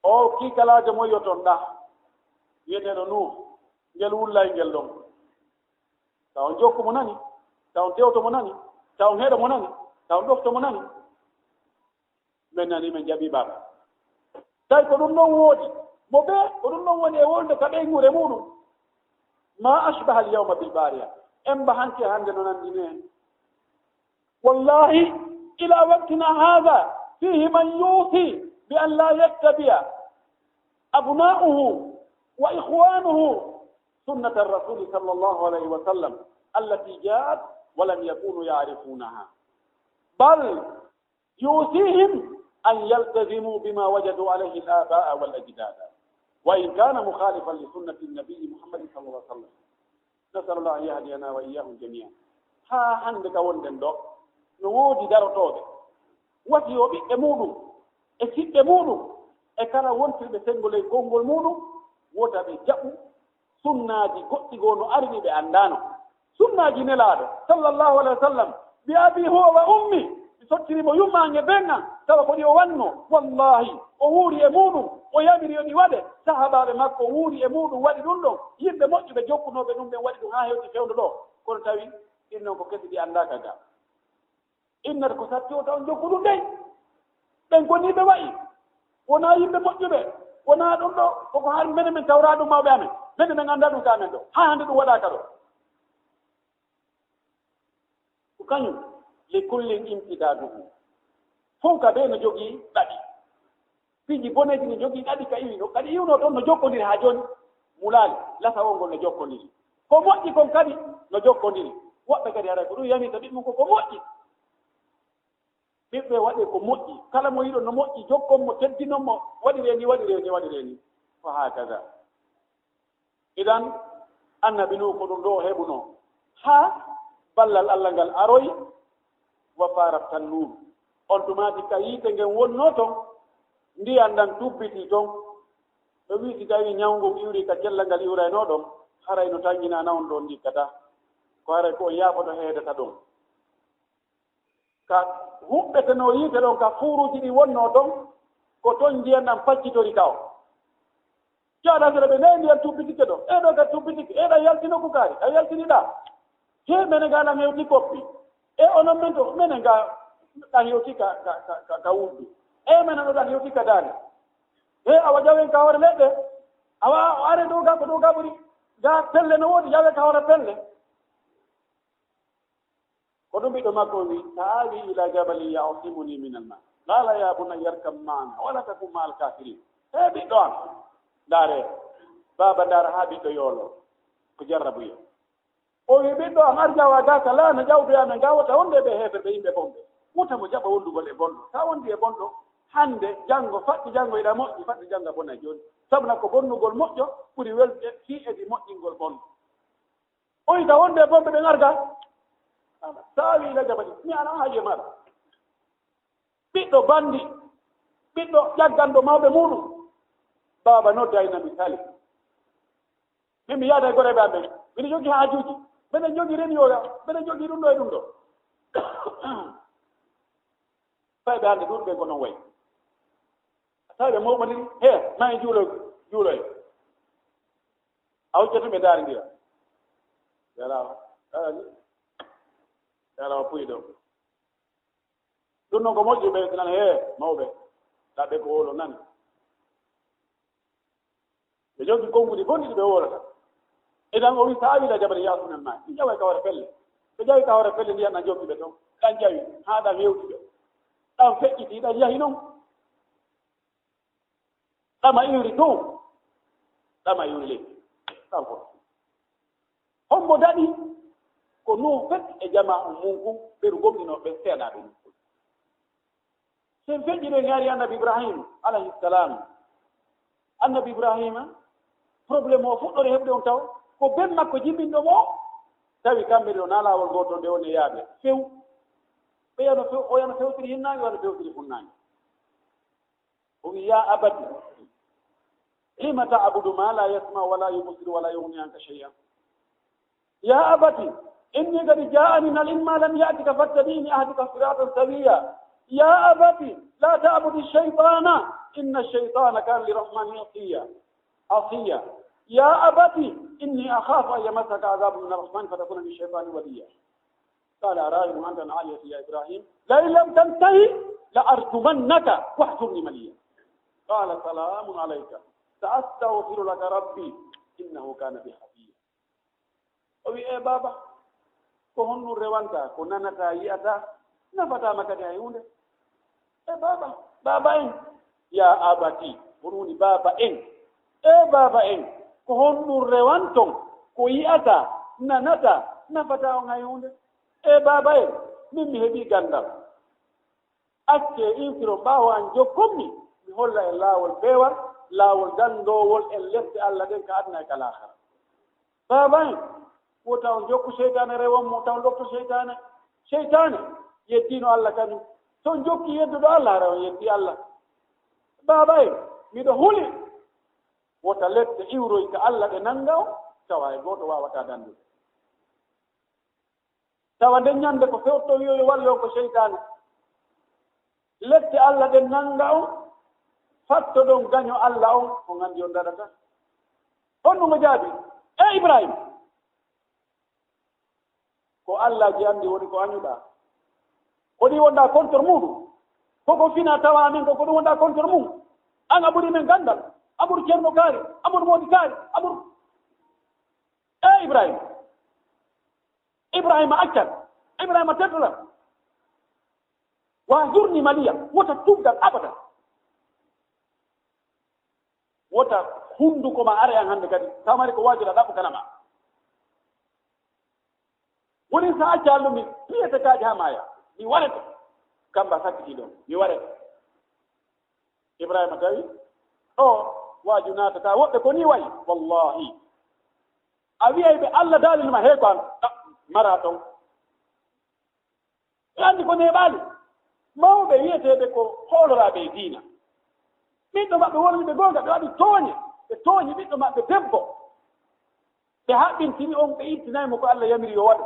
O kiikalaajo mo yoton ɗa, wiyeteeɗo Nuuh, ngel wullay ngel ɗon. Taw on jokku mo nani, taw on tewto mo nani, taw on heɗo mo nani, taw on ɗofto mo nani. Men nani, men jaɓi baaba. Tawi ko ɗum ɗon woodi, mo ɓe, ko ɗum ɗon woni e wolde ka ɓeynguure muɗum. Ma ashbaha al yawma bil bariya. Emba hanki e hannde no nanndi ni en. Wallahi, ila waqtina hadha, fihi man yusi bi an la yattabi'a abna'uhu wa ikhwanuhu sunnata ar-rasul sallallahu alayhi wa sallam, allati ja'at wa lam yakunu ya'rifunaha. Bal yusihim an yaltazimu bima wajadu alayhi al-aba'a wal ajdada, wa in kana mukhalifan li sunnati an-nabi Muhammad sallallahu alayhi wa sallam. Nasalullah an yahdiyana wa iyyahum jami'an. Haa hannde ka wonɗen ɗo, no woodi darotooɓe, wasiyo ɓiɓɓe muɗum, e siɓɓe muɗum, e kala wontirɓe senngo ley konngol muɗum, wota ɓe jaɓu sunnaaji goɗɗi goo no ari ɗi ɓe anndaano. Sunnaaji Nelaaɗo, sallallahu alayhi wa sallam, bi abi huwa wa ummi, mi sottiri mo yummaange ben an, tawa ko ɗi o wanno. Wallahi, o wuuri e muɗum, o yamiri yo ɗi waɗe. Sahaabaaɓe makko wuuri e muɗum, waɗi ɗum ɗon. Yimɓe moƴƴuɓe jokkunooɓe ɗum ɓen waɗi ɗum haa hewti fewndo ɗo. Kono tawi ɗin non ko kesi ɗi anndaaka ga. Innata ko satti o taw jokku ɗum dey. Ɓen ko ni ɓe wa'i. Wonaa yimɓe moƴƴuɓe. Wonaa ɗum ɗo, koko hari menen men tawraa ɗum mawɓe amen. Menen men anndaa ɗum ka amen ɗo. Haa hannde ɗum waɗaaka ɗo. Ko kañum, li kullin imtidaaduhu. Fof ka ɓe no jogii ɗaɗi. Piiji boneeji no jogii ɗaɗi ka iwi no, kadi iwno toon no jokkondiri haa jooni. Mulaali, lasawol ngol no jokkondiri. Ko moƴƴi kon kadi no jokkondiri. Woɓɓe kadi haray ko ɗum yamirta ɓiɓɓe mum ko ko moƴƴi. Ɓiɓɓe waɗee ko moƴƴi. Kala mo yiɗon no moƴƴi, jokkon mo, teddinon mo, waɗiree ni, waɗiree ni, waɗiree ni. Fa hakaza. Idan, Annabi Nuh ko ɗum ɗo o heɓunoo. Haa ballal Allah ngal aroyi, wa farat tannuur. On tumaati ka yiite ngen wonnoo ton, ndiyan ɗan tubbitii ton. Ɓe wi'i si tawii ñaw ngun iwrii ka cellal ngal iwraynoo ɗon, haray no tannginaana on ɗon ndikkataa. Ko haray ko on yaafoto heedata ɗon. Ka huɓɓetenoo yiite ɗon, ka fuuruuji ɗi wonnoo ton, ko ton ndiyan ɗan paccitori ka o. Caaɗa sere ɓe, ndee ndiyan tubbitike ɗo, e ɗo ka tubbitike, e ɗan yalti nokku kaari, ɗan yaltini ɗaa. He mene ga ɗan hewti koppi. E onon men to, mene ga ɗan hewti ka, ka, ka, ka, ka wuddu. E mene ɗo ɗan hewti ka daande. He awa jawen ka hoore leɗɗe. Awa o are dow ga ko dow ga ɓuri. Ga pelle no woodi, jawe ka hoore pelle. Ko ɗum ɓiɗɗo makko wi, sa'awi ila jabalin ya'simuni min al-ma. Qala ya bunayya irkab ma'ana wala takun ma'al kafirin. E ɓiɗɗo am, ndaare, baaba ndaara haa ɓiɗɗo yoolo, ko jarrabuye. O wi, ɓiɗɗo am, ar jawa ga ka laana jawdoya men ga wota wonde ɓe heeferɓe yimɓe bonɓe. Wota mo jaɓa wondugol e bonɗo. Sa wondi e bonɗo, hannde, janngo, faɗɗi janngo iɗa moƴƴi, faɗɗi janngo a bona jooni. Sabuna ko bonnugol moƴƴo ɓuri welde fii edi moƴƴingol bonɗo. O yita wonde e bonɓe ɓe ngarga. Saawi ila jabali. Mi ana haje maɗa. Ɓiɗɗo bandi. Ɓiɗɗo ƴagganɗo mawɓe muɗum. Baaba nodda ina mi sali. Min mi yaada e goreɓe amen. Miɗo jogi haajuuji. Mbeɗa jogi reniyoya. Mbeɗa jogi ɗum ɗo e ɗum ɗo. Fayɓe hannde ɗuuɗɓe ko non wayi. A tawi ɓe mawɓondiri, he, ma en juulo, juuloy. A hujja tun ɓe ndaarindira. Yala, yala ni. Yala o puyi ɗo. Ɗum non ko moƴƴi ɓe nan, he, mawɓe. Ɗaɓɓe ko wolo nan. Ɓe jogi konnguɗi bonɗi ɗi ɓe wolata. Idan o wi, sa'awi ila jabalin ya'simuni minal ma. Ɓe ƴawi ka hoore pelle. Ɓe ƴawi ka hoore pelle ndiyan ɗan jokki ɓe ton. Ɗan ƴawi, haa ɗan hewti ɓe. Ɗan feƴƴiti, ɗan yahi non. Ɗama iwri dow. Ɗama iwri leydi. Ɗan fof. Hombo daɗi? Ko Nuuh fek e jamaa on mun kun, ɓeru gomɗinooɓe seeɗaaɓe ɗum. Sen feƴƴi ɗo e ngaari Annabi Ibrahim alayhi salam. Annabi Ibrahima, problème o fuɗɗori heɓde on taw, ko ben makko jibinɗo mo, tawi kamɓe ɗo na laawol gootol, ɓe woni e yaaɓe. Few. Ɓe yano few, o yano fewtiri hinnaange, wano fewtiri funnaange. O wi, "Ya abati, lima ta'budu ma la yasma wa la yubsiru wa la yughni anka shay'a." "Ya abati, inni qad ja'ani min al-ilmi ma lam ya'tika fattabi'ni ahdika siratan sawiyya. Ya abati, la ta'budi shaytana, inna shaytana kana lirrahmani asiya. Asiya. Ya abati, inni akhafu an yamassaka adhabun min arrahmani fatakuna lishaytani waliya." قال أراغب أنت عن آلهتي يا إبراهيم لئن لم تنته لأرجمنك واهجرني مليا. قال سلام عليك سأستغفر لك ربي إنه كان بي حفيا. O wi, "E baaba, ko honɗum rewanta, ko nanata, yi'ata, nafataa ma kadi hay huunde?" E baaba, baaba en, ya abati, ko ɗum woni baaba en. E baaba en, ko honɗum rewanton, ko yi'ata, nanata, nafataa on hay huunde? E baaba en, min mi heɓii ganndal. Accee inkiron ɓaawo an, jokkon mi, mi holla en laawol peewal, laawol ganndoowol en lette Alla ɗen ka aduna e ka laakara. Baaba en, wota on jokku seytaane rewon mo, taw on ɗofto seytaane. Seytaane yeddiino Alla kañum. So on jokki yedduɗo Alla, hara on yeddii Alla. Baaba en, miɗo huli, wota lette iwroy ka Alla ɗe nannga on, tawa hay gooto waawataa danndude. Tawa nden ñande ko fewto wi'o yo walle on ko seytaane. Lette Alla ɗen nannga on, fattoɗon gaño Alla on, on anndi on daɗata. Honɗum o jaabi? E Ibrahim, ko Alla ji anndi woni ko añuɗaa. Ko ɗi wonɗaa contre muuɗum. Koko fina tawa amin ko ko ɗum wonɗaa contre mum. An a ɓuri men ganndal, a ɓuri Ceerno Kaari, a ɓuri Moodi Kaari, a ɓuri. E Ibrahim, Ibrahima accan, Ibrahima teddolan. Wahjurni maliya, wota tuggal abada. Wota hunduko ma are an hannde kadi, tamari ko waajura ɗaɓɓu kana ma. Woni sa acca Alla mi piyete kaaji haa maaya, mi warete. Kamba sakkiti ɗon, mi warete. Ibrahima tawi, o waaju naatata, woɓɓe ko ni wayi, wallahi. A wiyay ɓe Alla daalino ma heeko an, ah, mara ton. Ɓe anndi ko neeɓaali. Mawɓe wiyeteeɓe ko hooloraaɓe e diina. Ɓiɗɗo maɓɓe wonani ɓe goonga, ɓe waɗi tooñe, ɓe tooñi ɓiɗɗo maɓɓe debbo. Ɓe haɓɓintini on, ɓe ittinay mo ko Alla yamiri yo waɗu.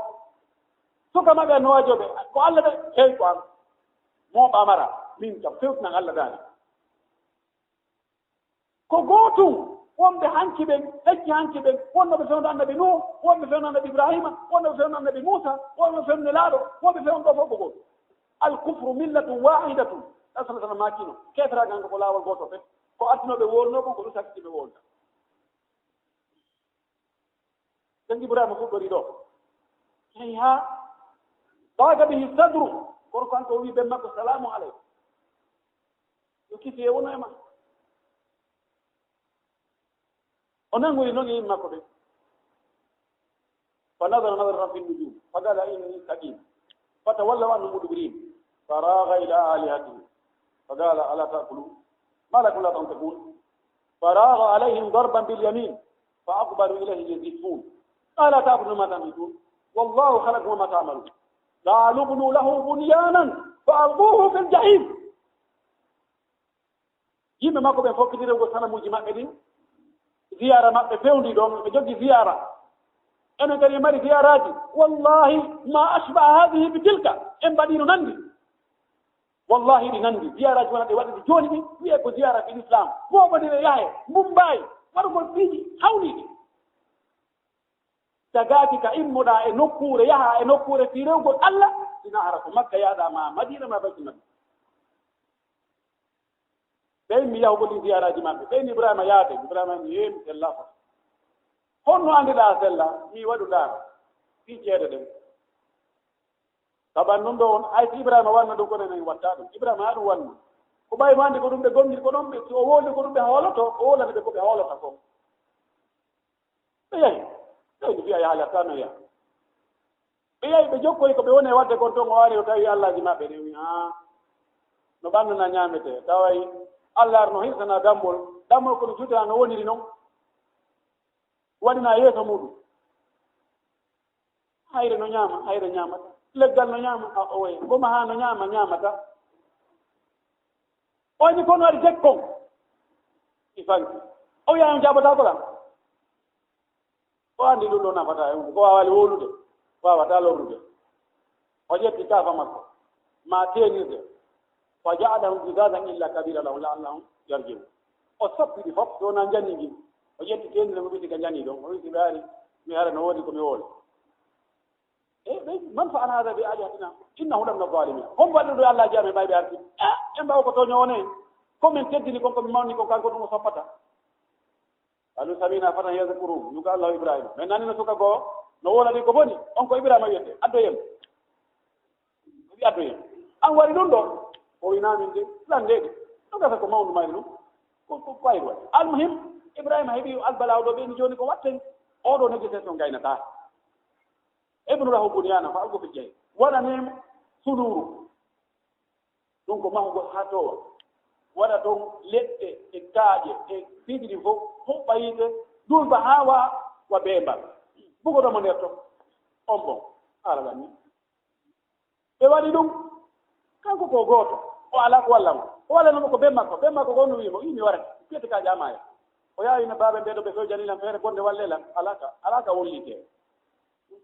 Suka maɓɓe no waajooɓe, ko Alla de, hey ko an. Mooɓa mara, min kam fewtinan Alla daali. Ko gootum, wonɓe hanki ɓen, hecci hanki ɓen, wonnooɓe fewndo Annabi Nuuh, wonɓe fewndo Annabi Ibrahima, wonnooɓe fewndo Annabi Muusa, wonɓe fewndo Nelaaɗo, wonɓe fewndo ɗo fof ko gootum. Al kufru millatun wahidatun. Ɗan sallallahu alaihi wasallam maakino, keeferaangal ko laawol gooto fof. Ko adduno ɓe wonnoo kon, ko ɗum sakkiti ɓe wonda. Sen Ibrahima fuɗɗori ɗo. Hey ha. Daqa bihi sadru. Gorko an ko wi ben makko, "Salamu aleykum." Yo kisi e wono e ma. O nangoyi non e yimɓe makko ɓen. Fa nadara nadratan fi nujum. Fa qala inni saqim. Fa tawallaw anhu mudbirin. Fa raga ila alihatihim. Fa qala ala ta'kulun. Ma lakum la tantiqun. Fa raga alayhim darban bil yamin. Fa aqbalu ilayhi yazifun. Qala ta'buduna ma tanhitun. Wallahu khalaqakum wa ma ta'malun. Qalu ibnu lahu bunyanan. Fa alquhu fil jahim. Yimɓe makko ɓen fof fitireego sanamuuji maɓɓe ɗin, ziyaara maɓɓe fewndi ɗon, ɓe jogii ziyaara. Enen kadi en mari ziyaaraaji. Wallahi, ma ashbaha hadihi bi tilka, en mbaɗiino nanndi. Wallahi, ɗi nanndi. Ziyaaraaji wona ɗe waɗude jooni ɗin, wiyee ko ziyaara fil Islam. Mooɓondire yahee, Mumbai, waɗugol piiji hawniiɗi. Tagaaki ka immoɗaa e nokkuure, yahaa e nokkuure fii rewgol Alla, sinaa hara ko Makka yahɗaa, maa Madiina, maa Baytul Maqdis. Ɓe immi yahugol ɗin ziyaaraaji maɓɓe. Ɓe immi Ibrahima yaade. Ibrahima immi, "Yee, mi sellaa fof." "Honno anndiɗaa a sellaa?" "Mi waɗu ndaara fii ceede ɗen." Saban ɗum ɗo on, hay si Ibrahima wanno ɗum, kono en wattaa ɗum. Ibrahima haa ɗum wanno. Ko ɓay mo anndi ko ɗum ɓe gomɗi ko ɗon ɓe, si o wowli ko ɗum ɓe hooloto, o wowlani ɓe ko ɓe hoolata kon. Ɓe yahi. Tawi ɓe mbiya yaha lattano yaha. Ɓe yahi, ɓe jokkoyi ko ɓe woni e waɗde kon ton, o ari, o tawi allaaji maɓɓe ɗin, o wi'i, "Haa, no ɓanndu na ñaametee." Taway Allah no hirsana dammol, dammol ko no juutanaa no woniri non. Waɗinaa yeeso muuɗum. Hayre no ñaama, hayre ñaamata. Leggal no ñaama, a oye. Goma haa no ñaama, ñaamata. O ni kono ari jekkon. I fanki. O wi'a on jaabataako lan. O anndi ɗum ɗo nafataa e mum. Ko waawaali wowlude, waawataa lorrude. O ƴetti kaafa makko, ma teenirde. Fa ja'alahum juzazan illa kabira lahum la'allahum yarji'un. O soppi ɗi fof, so wonaa njanni ngi. O ƴetti teenirde mo ɓitti ka njanni ɗon. O wi'i, "Si ɓe ari, mi hara no woodi ko mi wowli." E, ɓe, "Man fa'ala hadha bi alihatina? Innahu lamina zalimin." Hombo waɗi ɗum ɗo Allah jami ɓay ɓe arti? Eh, en ɓawo ko toño on en. Ko min teddini kon, ko min mawni kon, kanko ɗum o soppata. Qalu sami'na fatan yadhkuruhum, yuqalu lahu Ibrahim. Min nani no suka goo, no wowla ɗi ko boni, on ko Ibrahima wiyete, addoyen. O wi addoyen. An waɗi ɗum ɗo? O wi na min de, lan de ɗi. No gasa ko mawndu mayri ɗum. Ko, ko, ko ayru waɗi. Almuhim, Ibrahima heɓi albalaawo ɗo ɓeyni jooni ko watten. Oɗo négociation gaynata. Ibnu lahu bunyana fa alqu fil jahim. Waɗanim suluru. Ɗum ko mahugol haa toowa. Waɗa toon leɗɗe e kaaƴe e piiji ɗi fof, huɓɓa yiite, duulba haa wa, wa beembal. Bugoɗo mo nder toon. On bon, haala lan ni. Ɓe waɗi ɗum. Kanko ko gooto. O alaa ko walla mo. O walla mo ko ben makko. Ben makko ko on no wi'i mo, "Ii, mi warata. Fiyete kaaƴe haa maaya." O yaawi no baaɓe ɓee ɗo ɓe fewjani lan feere bonde walle lan. Alaa ka, alaa ka wullitee.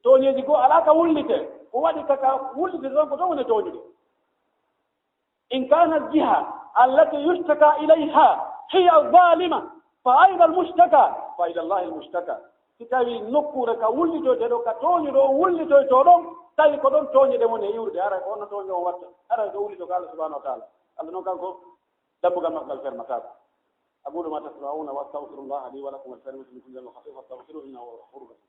Tooñeeji goo alaa ka wullitee. Ko waɗi ka, ka wullitee tan ko toon woni tooñude. إن كان الجهة التي يشتكى إليها هي الظالمة، فأين المشتكى؟ فإلى الله المشتكى. Si tawii nokkuure ka wullitoytee ɗo, ka tooñuɗo on wullitoytoo ɗon, tawi ko ɗon tooñe ɗen woni e iwrude, haray ko honno tooñe on watta? Haray ko wullitoo ka Allah subhanahu wa taala. Allah non kanko, dambugal makko ngal fermataako. أقول ما تسمعون وأستغفر الله لي ولكم ولسائر المسلمين من كل ذنب خطيئة فاستغفروه إنه هو الغفور الرحيم.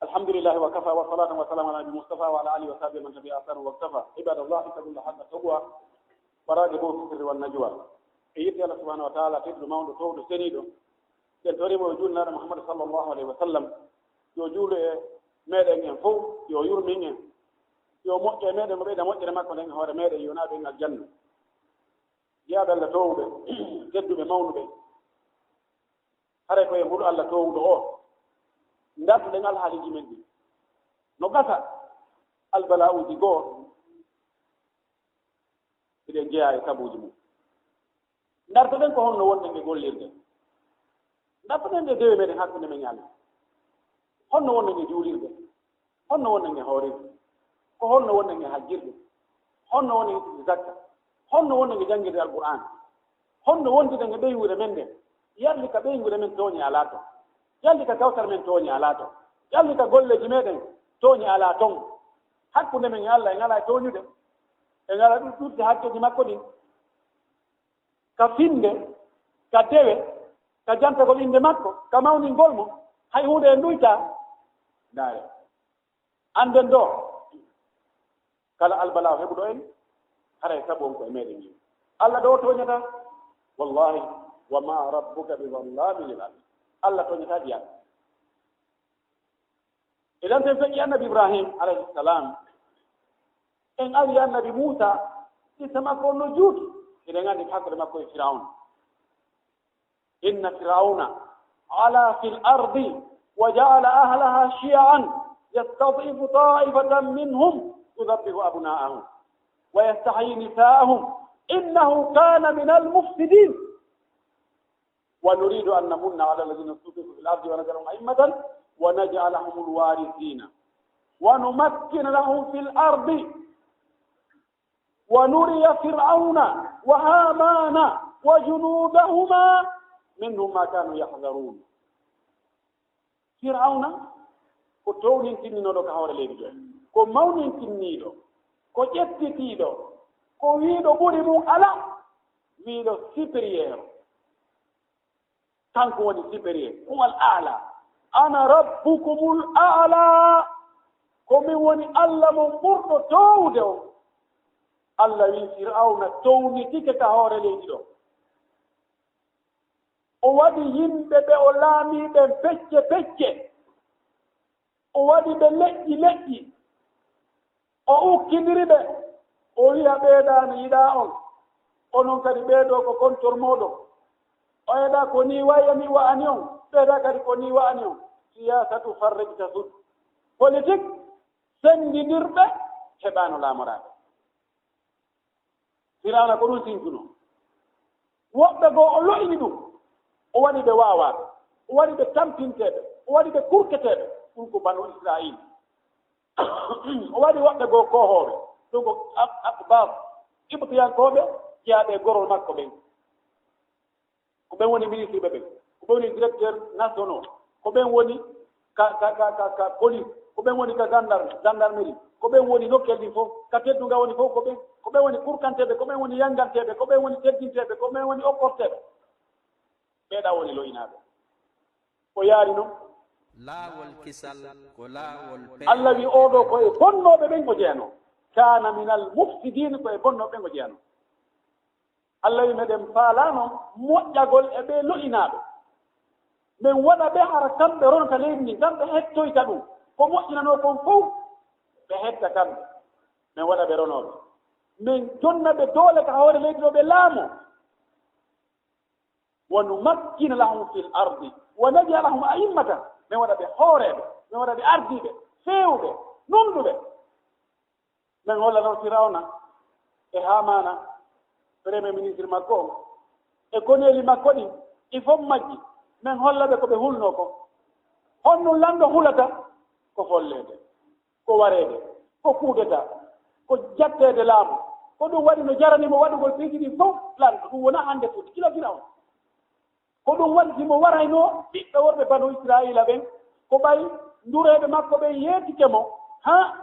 الحمد لله وكفى، والصلاة والسلام على النبي المصطفى وعلى آله وصحبه ومن تبع أثره واقتفى. عباد الله، اتقوا الله حق التقوى وراقبوه في السر والنجوى. E yiɗde Allah subhanahu wa taala, tedduɗo, mawɗo, toowɗo, seniiɗo, en toriima o juulnaaɗo Muhammad sallallahu alayhi wa sallam, yo juulu e meɗen en fof, yo yurmin en, yo moƴƴo e meɗen, mo ɓeyda moƴƴere makko nden e hoore meɗen, yo naɓen aljanna. Jiyaaɓe Allah toowuɓe, tedduɓe, mawnuɓe, haray ko e mbuɗu Allah toowuɗo o, ndartuɗen alhaaliiji men ɗin. No gasa albala'uuji goo, hiɗen jeyaa e sabuuji mum. Ndartoɗen ko honno wonɗen e gollirde. Ndartoɗen e dewe meɗen hakkunde men e Allah. Honno wonɗen e juulirde. Honno wonɗen e hoorirde? Ko honno wonɗen e hajjirde? Honno wonɗen e ittude zakka? Honno wonɗen e janngirde Alqur'aan? Honno wonduɗen e ɓeynguure men nden? Yalli ka ɓeynguure men tooñe alaa ton? Yalli ka kawtal men tooñe alaa ton? Yalli ka golleeji meɗen tooñe alaa ton? Hakkunde men e Allah en alaa e tooñude? En alaa ɗu-, ɗuɗde hakkeeji makko ɗin? Ka finnde, ka dewe, ka jantagol innde makko, ka mawningol mo, hay huunde en ɗuytaa. Ndaare. Annden ɗo, kala albalaa heɓuɗo en, haray sabu on ko e meɗen yimɓe. Allah ɗo tooñataa. Wallahi, wa ma rabbuka bi zallamin lil abid. Allah tooñataa jiyaaɓe. Idan sen feƴƴi annabi Ibrahim alayhi salam, en ari annabi Muusa, qissa makko on no juuti. Eɗen anndi hakkunde makko e Firawna. إن فرعون علا في الأرض وجعل أهلها شيعا يستضعف طائفة منهم يذبح أبناءهم ويستحيي نساءهم إنه كان من المفسدين ونريد أن نمن على الذين استضعفوا في الأرض ونجعلهم أئمة ونجعلهم الوارثين ونمكن لهم في الأرض ونري فرعون وهامان وجنودهما منهم ما كانوا يحذرون. Firawna ko townintinninooɗo ka hoore leydi ɗo, ko mawnintinniiɗo, ko ƴettitiiɗo, ko wiiɗo ɓuri mum alaa, wiiɗo supérieur. Kanko woni supérieur, huwa al aala. Ana rabbukumul aala. Ko min woni Allah mon ɓurɗo toowude on. Allah wi Firawna townitike ka hoore leydi ɗo. O waɗi yimɓe ɓe o laamii ɓen pecce pecce. O waɗi ɓe leƴƴi leƴƴi. O ukkindiri ɓe. O wi'a ɓeeɗaa mi yiɗaa on. Onon kadi ɓeeɗoo ko kontor mooɗon. O wi'a ko nii wayi mi wa'ani on. Ɓeeɗaa kadi ko nii wa'ani on. Siyaasatu farrik tasud. Politik sendindirɓe heɓaano laamoraade. Firawna ko ɗum sintuno. Woɓɓe goo o lo'ini ɗum. O waɗi ɓe waawaaɓe. O waɗi ɓe tampinteeɓe. O waɗi ɓe kurketeeɓe. Ɗum ko banu Israa'iila. O waɗi woɓɓe goo koohooɓe. Ɗum ko Ak-, Akbar. Qibtiyankooɓe jeyaaɓe e gorol makko ɓen. Ko ɓen woni ministre ɓe ɓen. Ko ɓen woni directeur nationaux. Ko ɓen woni ka, ka, ka, ka, ka police. Ko ɓen woni ka gendarme, gendarmerie. Ko ɓen woni nokkel ɗin fof. Ka teddungal woni fof ko ɓen. Ko ɓen woni kurkanteeɓe, ko ɓen woni yanganteeɓe, ko ɓen woni teddinteeɓe, ko ɓen woni okkorteeɓe. Ɓeeɗaa woni lo'inaaɓe. O yaari non. Laawol kisal ko laawol pe- Allah wi oo ɗoo ko e bonnooɓe ɓen o jeyanoo. Kaana minal mufsidiin, ko e bonnooɓe ɓen o jeyanoo. Allah wi meɗen faalaano moƴƴagol e ɓee lo'inaaɓe. Men waɗa ɓe hara kamɓe ronata leydi ndin, kamɓe hettoyta ɗum. Ko moƴƴinanoo kon fow, ɓe hetta kamɓe. Men waɗa ɓe ronooɓe. Men jonna ɓe doole ka hoore leydi ɗoo ɓe laamoo. Wa numakkina lahum fil ardi wa naj'alahum a'immatan. Men waɗa ɓe hooreeɓe, men waɗa ɓe ardiiɓe, feewuɓe, nunɗuɓe. Men holla non Firawna e Haamaana, premier ministre makko on, e koneeli makko ɗin, e fof majji. Men holla ɓe ko ɓe hulnoo kon. Honɗum lanɗo hulata? Ko folleede, ko wareede, ko kudeta, ko jatteede laamu. Ko ɗum waɗi no jarani mo waɗugol piiji ɗin fof lanɗo. Ɗum wonaa hannde foti, gila Firawna. Ko ɗum waɗi si mo waraynoo ɓiɓɓe worɓe banu Israa'iila ɓen, ko ɓay ndureeɓe makko ɓen yeetike mo, haa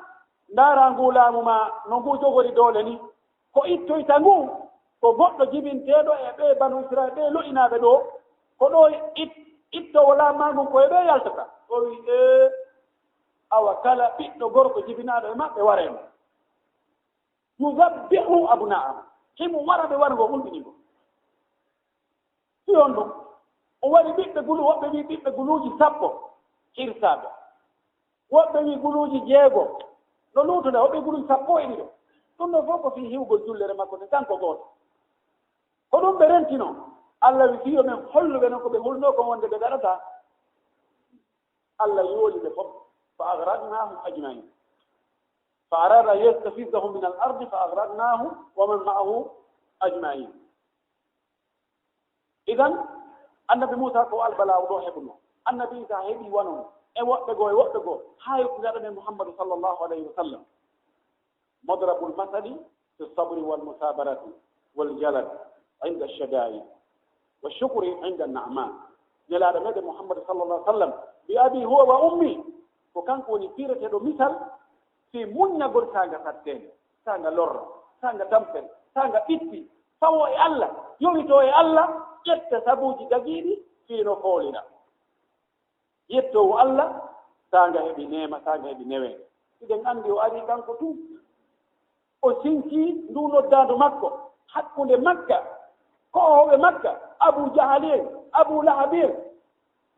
ndaaraa nguu laamu maa no nguu jogori doole ni, ko ittoyta nguu, ko goɗɗo jibinteeɗo e ɓee banu Israa'iila, ɓee lo'inaaɓe ɗoo, ko ɗoo it-, ittoowo laamu maa ngun ko e ɓee yaltata. O wi'i, ee, awa kala ɓiɗɗo gorko jibinaaɗo e maɓɓe waree mo. Yuzabbihu abna'ahum. Himo wara ɓe warngo hulɓinii mo. Si on ɗum, o waɗi ɓiɓɓe gulu, woɓɓe wi'i ɓiɓɓe guluuji sappo hirsaaɓe. Woɓɓe wi'i guluuji jeego. No luutude, woɓɓe guluuji sappo e ɗiɗo. Ɗum ɗoo fof ko fii hiwgol jullere makko nde kanko gooto. Ko ɗum ɓe rentinoo. Allah wi fii yo men hollu ɓe non ko ɓe hulnoo kon wonde ɓe daɗataa. Allah yooli ɓe fof. Fa agraqnahum ajmain. Fa arada an yastafizahum min al ardi fa agraqnahu wa man ma'ahu ajmain. Idan, annabi Muusa ko albalaawo ɗoo heɓunoo. Annabi Iisa heɓi wano mo. E woɓɓe goo, e woɓɓe goo. Haa yettude aɗa men Muhammadu sallallahu alayhi wa sallam. Madrabul masali fi sabri wal musabarati wal jalad inda shadaid wa shukri inda na'ma. Nelaaɗo meɗen Muhammadu sallallahu alaihi wa sallam, bi abi huwa wa ummi, ko kanko woni fireteeɗo misal fii muññagol saanga satteende, saanga lorra, saanga tampere, saanga ɓitti, fawo e Allah, yowito e Allah, ƴetta sabuuji dagiiɗi fii no foolira. Yettoowo Allah, saanga heɓi neema, saanga heɓi neweende. Hiɗen anndi o arii kanko tun. O sinkii nduu noddaandu makko hakkunde Makka, koohooɓe Makka, Abu Jahali en, Abu Lahabi en,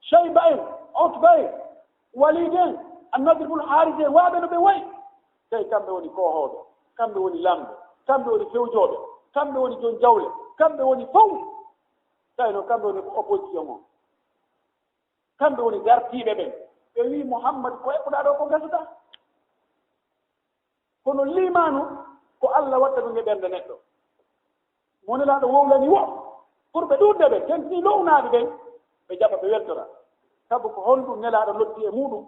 Shayba en, Utba en, Walid en, An-Nadr bun Haaris en, waaɓe no ɓe wayi. Tawi kamɓe woni koohooɓe, kamɓe woni lamɓe, kamɓe woni fewjooɓe, kamɓe woni jon jawle, kamɓe woni fow. Tawi noon kamɓe woni ko opposition on. Kamɓe woni dartiiɓe ɓen. Ɓe wii Muhammad ko eɓɓuɗaa ɗoo ko gasuɗaa. Kono liimaanu ko Allah watta ɗum e ɓernde neɗɗo. Mo Nelaaɗo wowlani wo, ɓurɓe ɗuuɗde ɓe, tentini lo'unaaɓe ɓen, ɓe jaɓa ɓe weltora. Sabu ko honɗum Nelaaɗo noddi e muuɗum?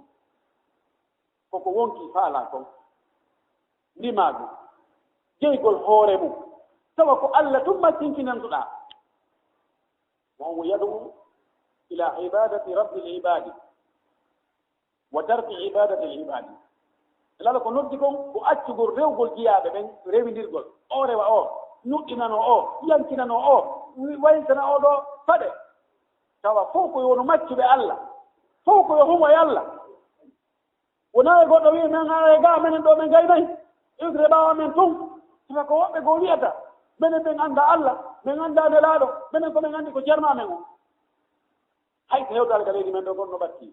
Koko wonkii faalaa kon. Ndimaagu, jeygol hoore mum, tawa ko Allah tun maccinkinantoɗaa. Wa huwa yad'u ila ibadati rabbil ibadi wa tarki ibadati al ibadi. Nelaaɗo ko noddi kon ko accugol rewgol jiyaaɓe ɓen, rewindirgol. O rewa o, nuɗɗinano o, yankinano o, wayntana o ɗoo faɗe. Tawa fow ko yo wonu maccuɓe Allah, fow ko yo humo e Allah. Wonaa e goɗɗo wi'i, men hara e gaa, menen ɗoo men gaynayi. Iwtire ɓaawo men tun. Saka ko woɓɓe goo wi'ata, menen men anndaa Allah, men anndaa Nelaaɗo, menen ko men anndi ko Ceerno amen on. Hay so hewtaade ka leydi men ɗo, kono no ɓatti.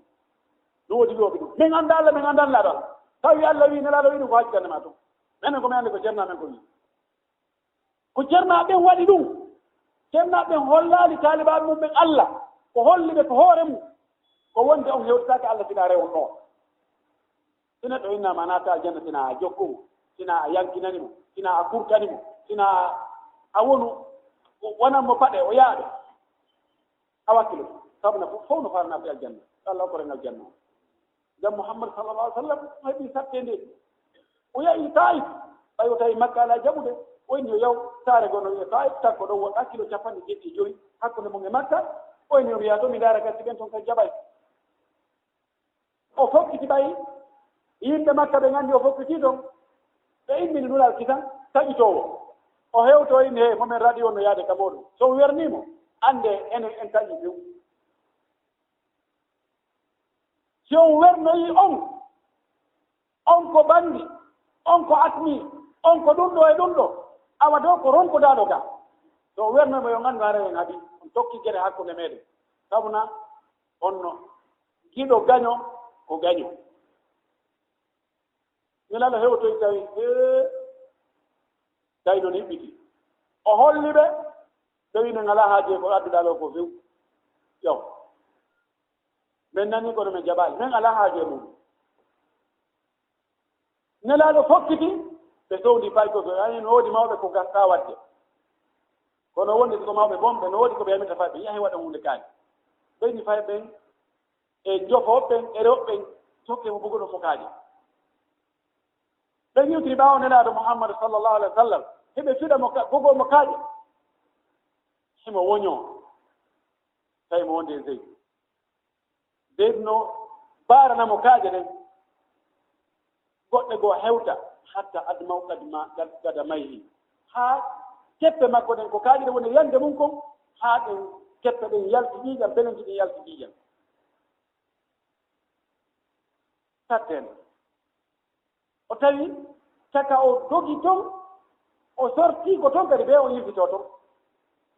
No woodi wi'ooɓe ɗum. Min anndaa Allah, min anndaa Nelaaɗo Allah. Tawi Allah wi'i, Nelaaɗo wi'i ɗum, ko haaji gannde maa toon. Menen ko min anndi ko ceernaaɓe men ko wi'i. Ko ceernaaɓe ɓen waɗi ɗum. Ceernaaɓe ɓen hollaali taalibaaɓe mum ɓen Allah. Ko holli ɓe ko hoore mum. Ko wonde on hewtitaake Allah sina rewon ɗo. Si neɗɗo innaama a naata aljanna, sina a jokku mo, sina a yankinani mo, sina a kurtani mo, sina a wonu, wonan mo paɗe, o yaaɓe. A wakkilo, sabu na fof, fof no faranaa fi aljanna. Allah ko ren aljanna. Ngam Muhammad sallallahu alaihi wasallam heɓi sattende. O yahi Taif, ɓay o tawi Makka alaa jaɓude. O inni o yaw saare goo no wi'ee Taif, takko ɗon wonɗaa kilo capanɗe jeeɗiɗi e jowi hakkunde mum e Makka. O inni o wi'a to mi ndaara kadi ɓen ton kadi jaɓay. O fokkiti ɓay yimɓe Makka ɓe nganndi o fokkiti ton. Ɓe immini Nulaaɗo kisan taƴitoowo. O hewto o inni, "He, mo men raɗi on no yaade ka mooɗon. So on wernii mo, annde enen en taƴii few." Si on wernoyii on, on ko banndi, on ko atmi, on ko ɗum ɗo e ɗum ɗo, awa ɗo ko ronkodaaɗo ka. So on wernoyii mo, yo nganndu haray en haɓi, on tokki gere hakkunde meɗen. Sabu na on no giɗo gaño ko gaño. Nelaaɗo hewtoyi tawi, hee, tawi noon hiɓɓiti. O holli ɓe, ɓe wi, "Men alaa haaje ko adduɗaa ɗo ko few. Yaw. Men nanii kono men jaɓaali. Men alaa haaje mum." Nelaaɗo fokkiti, ɓe sowndi paykol, ko ani no woodi mawɓe ko gastaa waɗde. Kono wonde ko mawɓe bonɓe, no woodi ko ɓe yamirta fay ɓe yahi waɗa huunde kaani. Ɓeyni fay ɓen e jofo ɓen e rewo ɓen, tokke mo bugoɗo fokaaji. Ɓe yewtiri ɓaawo Nelaaɗo Muhammad sallallahu alaihi wasallam, heɓe fiɗa mo ka-, bugoo mo kaaƴe. Himo woñoo, tawi mo wonde e Zeyd. Zeyd no baarana mo kaaƴe ɗen. Goɗɗe goo hewta, hatta admaw qadma-, qad-, qadamayhi. Haa teppe makko ɗen, ko kaaƴe ɗen woni yande mum kon, haa ɗen teppe ɗen yalti ƴiiƴam, belenti ɗin yalti ƴiiƴam. Satten. O tawi caka o dogi ton, o sorti ko ton kadi ɓe o yilfitoo ton.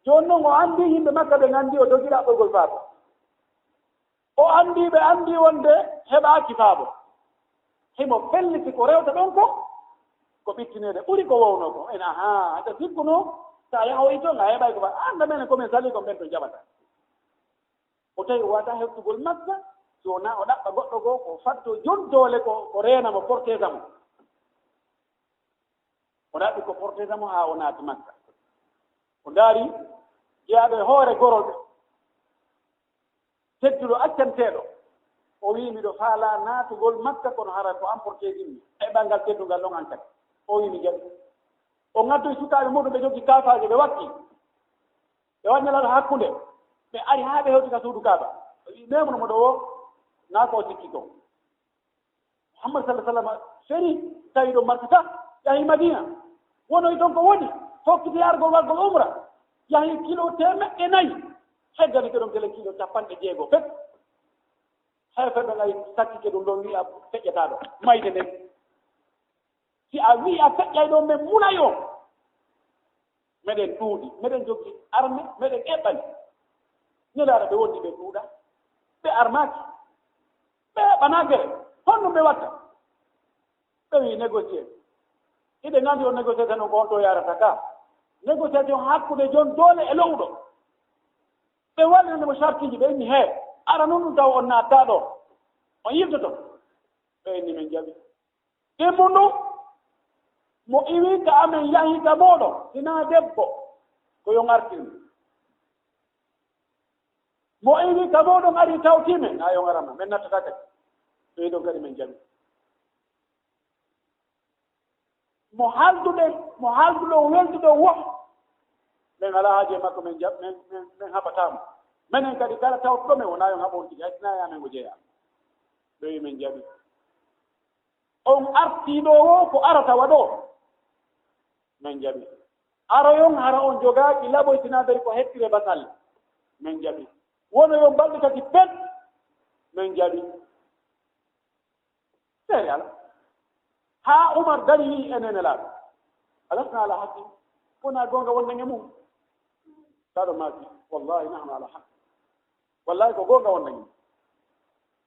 Jooni non o anndi yimɓe Makka ɓe nganndi o dogi ɗaɓɓoygol faabo. O anndi ɓe anndi wonde heɓaaki faabo. Himo felliti ko rewta ɗon ko, ko ɓittineede ɓuri ko wownoo ko. En ahaa, hade sikkuno, so a yahoyi ton, a heɓay ko fa-, annda menen ko men sali kon ɓen to jaɓata. O tawi o waawataa heɓtugol Makka, si wonaa o ɗaɓɓa goɗɗo goo, ko fatto jon doole ko, ko reena mo, porteza mo. O ɗaɓɓi ko porteza mo haa o naati Makka. O ndaari jeyaaɗo e hoore gorol ɓe. Tedduɗo accanteeɗo. O wi'i, "Miɗo faalaa naatugol Makka, kono hara ko an portezi mi. E ɓanngal teddungal ɗon an kadi." O wi'i, "Mi jaɓi." O ngaddoyi sukaaɓe muuɗum, ɓe jogii kaafaaje, ɓe watti. Ɓe waɗi Nelaaɗo hakkunde. Ɓe ari haa ɓe hewti ka suudu Kaaba. O wi'i, "Memuno mo ɗo woo, naa ko o sikki kon." Muhammad sallallahu alaihi wasallam feri, tawi ɗo Makka, yahi Madina. Wonoyi ton ko woni, hokkiti argol waɗgol umra. Yahi kilo teemeɗɗe nayi. Heddani ke ɗon kele kilo capanɗe jeego pet. Hay fedde ngay sakkike ɗum ɗon wi'a feƴƴata ɗo. Mayde nden. Si a wi'i a feƴƴay ɗon, men mulay on. Meɗen ɗuuɗi, meɗen jogii arme, meɗen eɓɓani. Nelaaɗo ɓe wondi ɓe ɗuuɗa, ɓe armaaki, ɓe eɓɓanaaki gere. Honɗum ɓe watta? Ɓe wi'i négocier. Hiɗen anndi on négocier tan on ko on to yarata ka. Négociation hakkunde jon doole e lo'uɗo. Ɓe wallirande mo sartiiji, ɓe inni, "Hee, ara nun ɗum taw on naattaa ɗo. On yiltoto." Ɓe inni, "Men jaɓi." Immundu mo iwi ka amen yahi ka mooɗon, hinaa debbo, ko yon artin. Mo iwi ka mooɗon ari tawti men, na yon arama, men nattata kadi. Ɓeyɗon kadi men jaɓi. Mo halduɗen, mo halduɗo welduɗo wo, men alaa haaje makko, men jaɓ-, men, men, men haɓataa mo. Menen kadi kala tawtuɗo men, wonaa yon haɓon tigi, hay sinaa e amen o jeyaa. Ɓe wi men jaɓi. On artii ɗo wo ko arata waɗo? Men jaɓi. Aroyon hara on jogaaki laɓoy sinaa dari ko hettire basal? Men jaɓi. Wonoyon balɗe tati pet? Men jaɓi. Seere ala. Haa Umar dari wi'i, "Enen Nelaaɗo, alasna ala haqqin? Wonaa goonga wonden e mum?" Laaɗo maaki, "Wallahi nahnu ala haqqin." Wallahi ko goonga wonɗen.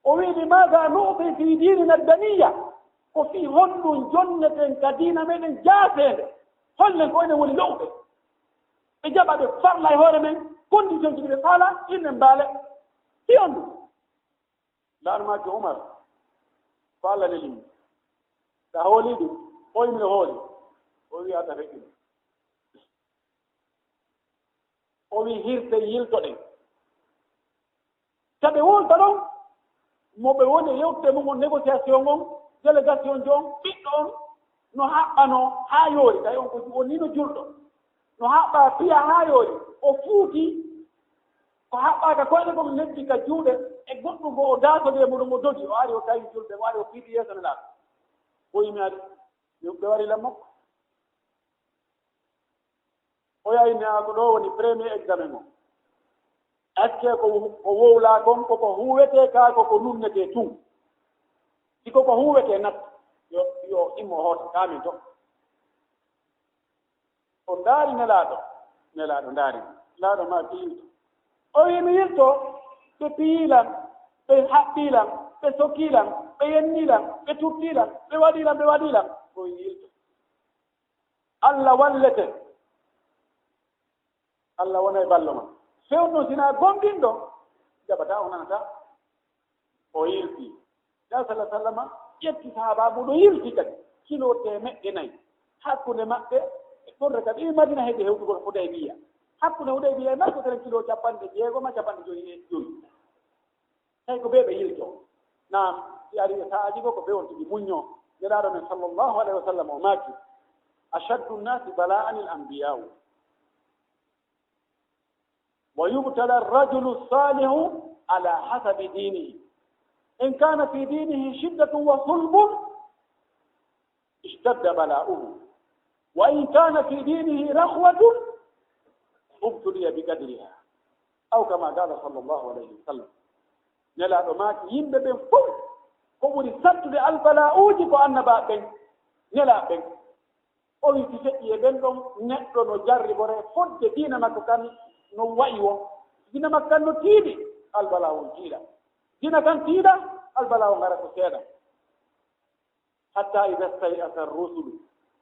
O wi'i, "Limaada nu'ti fi diinina daniya?" Ko fii honɗun jonneten ka diina meɗen jaaseende? Hollen ko enen woni lo'uɓe. Ɓe jaɓa ɓe farla e hoore men, condition ji ɗi ɓe faala, innen mbaale. Fii honɗun? Laana maaki Umar, faala lelimi. Sa hooli ɗum, o yimre hooli. O wi'a ta feƴƴi. O wi'i, "Hirte yiltoɗen." Ka ɓe wonta ɗon, mo ɓe woni e yewtude mum on, négociation on, délégation jo on, ɓiɗɗo on, no haɓɓanoo haa yoori, tawi on ko ju-, woni no julɗo. No haɓɓa piya haa yoori, o fuuti, ko haɓɓaaka koyɗe kon neddi ka juuɗe, e goɗɗum ko o daasodi e muɗum, o dogi, o ari o tawi julde, o ari o fiiti yeeso Nelaaɗo. O yimi ari, ɓe wari lan makko. O yahi ne, ko ɗo woni premier examen o. Est-ce que ko, ko wowlaa kon, ko ko huuwetee kaa, ko ko nunnetee tun? Si ko ko huuwetee nat, yo, yo immo hoota, kaamin to. O ndaari Nelaaɗo, Nelaaɗo ndaari. Nelaaɗo maaki, "Yilto." O wi'i, "Mi yilto?" Ɓe piyii lan, ɓe haɓɓii lan, ɓe sokii lan, ɓe yennii lan, ɓe tuttii lan, ɓe waɗii lan, ɓe waɗii lan. O wi'i, "Yilto." Allah wallete. Allah wona e ballo ma. Fewndo sina gomɗinɗo, jaɓata, o nanata. O yilti. Ya sallallahu alaihi wasallam ƴetti sahaaba muɗum, yilti kadi. Kilo teemeɗɗe nayi. Hakkunde maɓɓe e torre kadi, e Madina heɓi hewtugol Hudaybiya. Hakkunde Hudaybiya e makko kadi kilo capanɗe jeego ma capanɗe joyi e joyi. Tawi ko ɓe ɓe yilto. Naam, si ari e sa'aji goo ko ɓe on tigi muñño. Nelaaɗo men sallallahu alaihi wasallam o maaki, "Ashaddu nnasi bala'an al-anbiya'u. Wa yubtala ar-rajulu as-salihu ala hasabi dinihi. In kana fi dinihi shiddatun wa sulbun, ishtadda bala'uhu. Wa in kana fi dinihi rakhwatun, ubtuliya bi qadriha." Aw kama qala sallallahu alaihi wasallam. Nelaaɗo maaki, yimɓe ɓen fof, ko ɓuri sattude albala'uuji ko annabaaɓe ɓen, nelaaɓe ɓen. O wi'i, si feƴƴi e ɓen ɗon, neɗɗo no jarribore fodde diina makko kan no wa'i woo. Diina makko kan no tiiɗi, albala'u on tiiɗa. Diina kan tiiɗa, albala'u on hara ko seeɗa. Hatta idha stay'asa ar-rusulu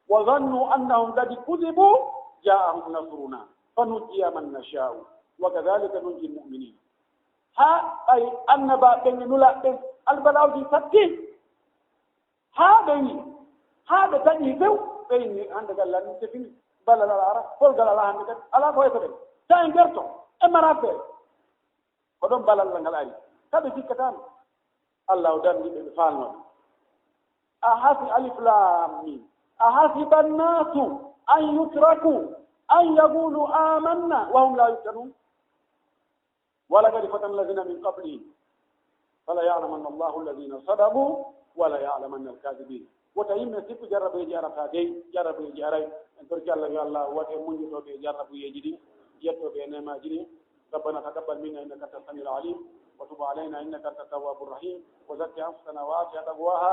wa dhannu annahum qad kudhibu ja'ahum nasruna fanujjiya man nasha'u wa kadhalika nunjil mu'minin. Haa ɓay annabaaɓe ɓen e nulaaɓe ɓen albala'uuji satti, haa ɓe wi, haa ɓe taƴi few, ɓe inni, "Hannde kadi lan, c'est fini. Ballal alaa hara, polgal alaa hannde kadi. Alaa ko heɓoɗen. Taa en gerto, en mara affaire." Ko ɗon balal ngal ari. Ka ɓe cikkataano. Allah o darni ɓe, ɓe faalnoo. A hasi-, Alif Laam Miim. Ahasiba annaasu an yutraku an yaqulu amanna wa hum la yuftanun. Wa laqad fatanna alladhina min qablihim. Fala ya'lamanna Allahu alladhina sadaqu wa la ya'lamanna al-kadhibin. Wota yimɓe sikku jarrabuyeeji arata dey, jarrabuyeeji aray. En torki Allah yo Allah waɗ en muññotooɓe e jarrabuyeeji ɗin, yettooɓe e neemaaji ɗin. ربنا تقبل منا إنك أنت السميع العليم وتب علينا إنك أنت التواب الرحيم وزكي أنفسنا وآتها تقواها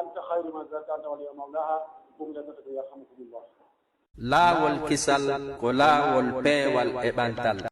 أنت خير من زكاها أنت وليها ومولاها. قوموا إلى صلاتكم يرحمكم الله. Laawol kisal ko laawol peewal e ɓantal.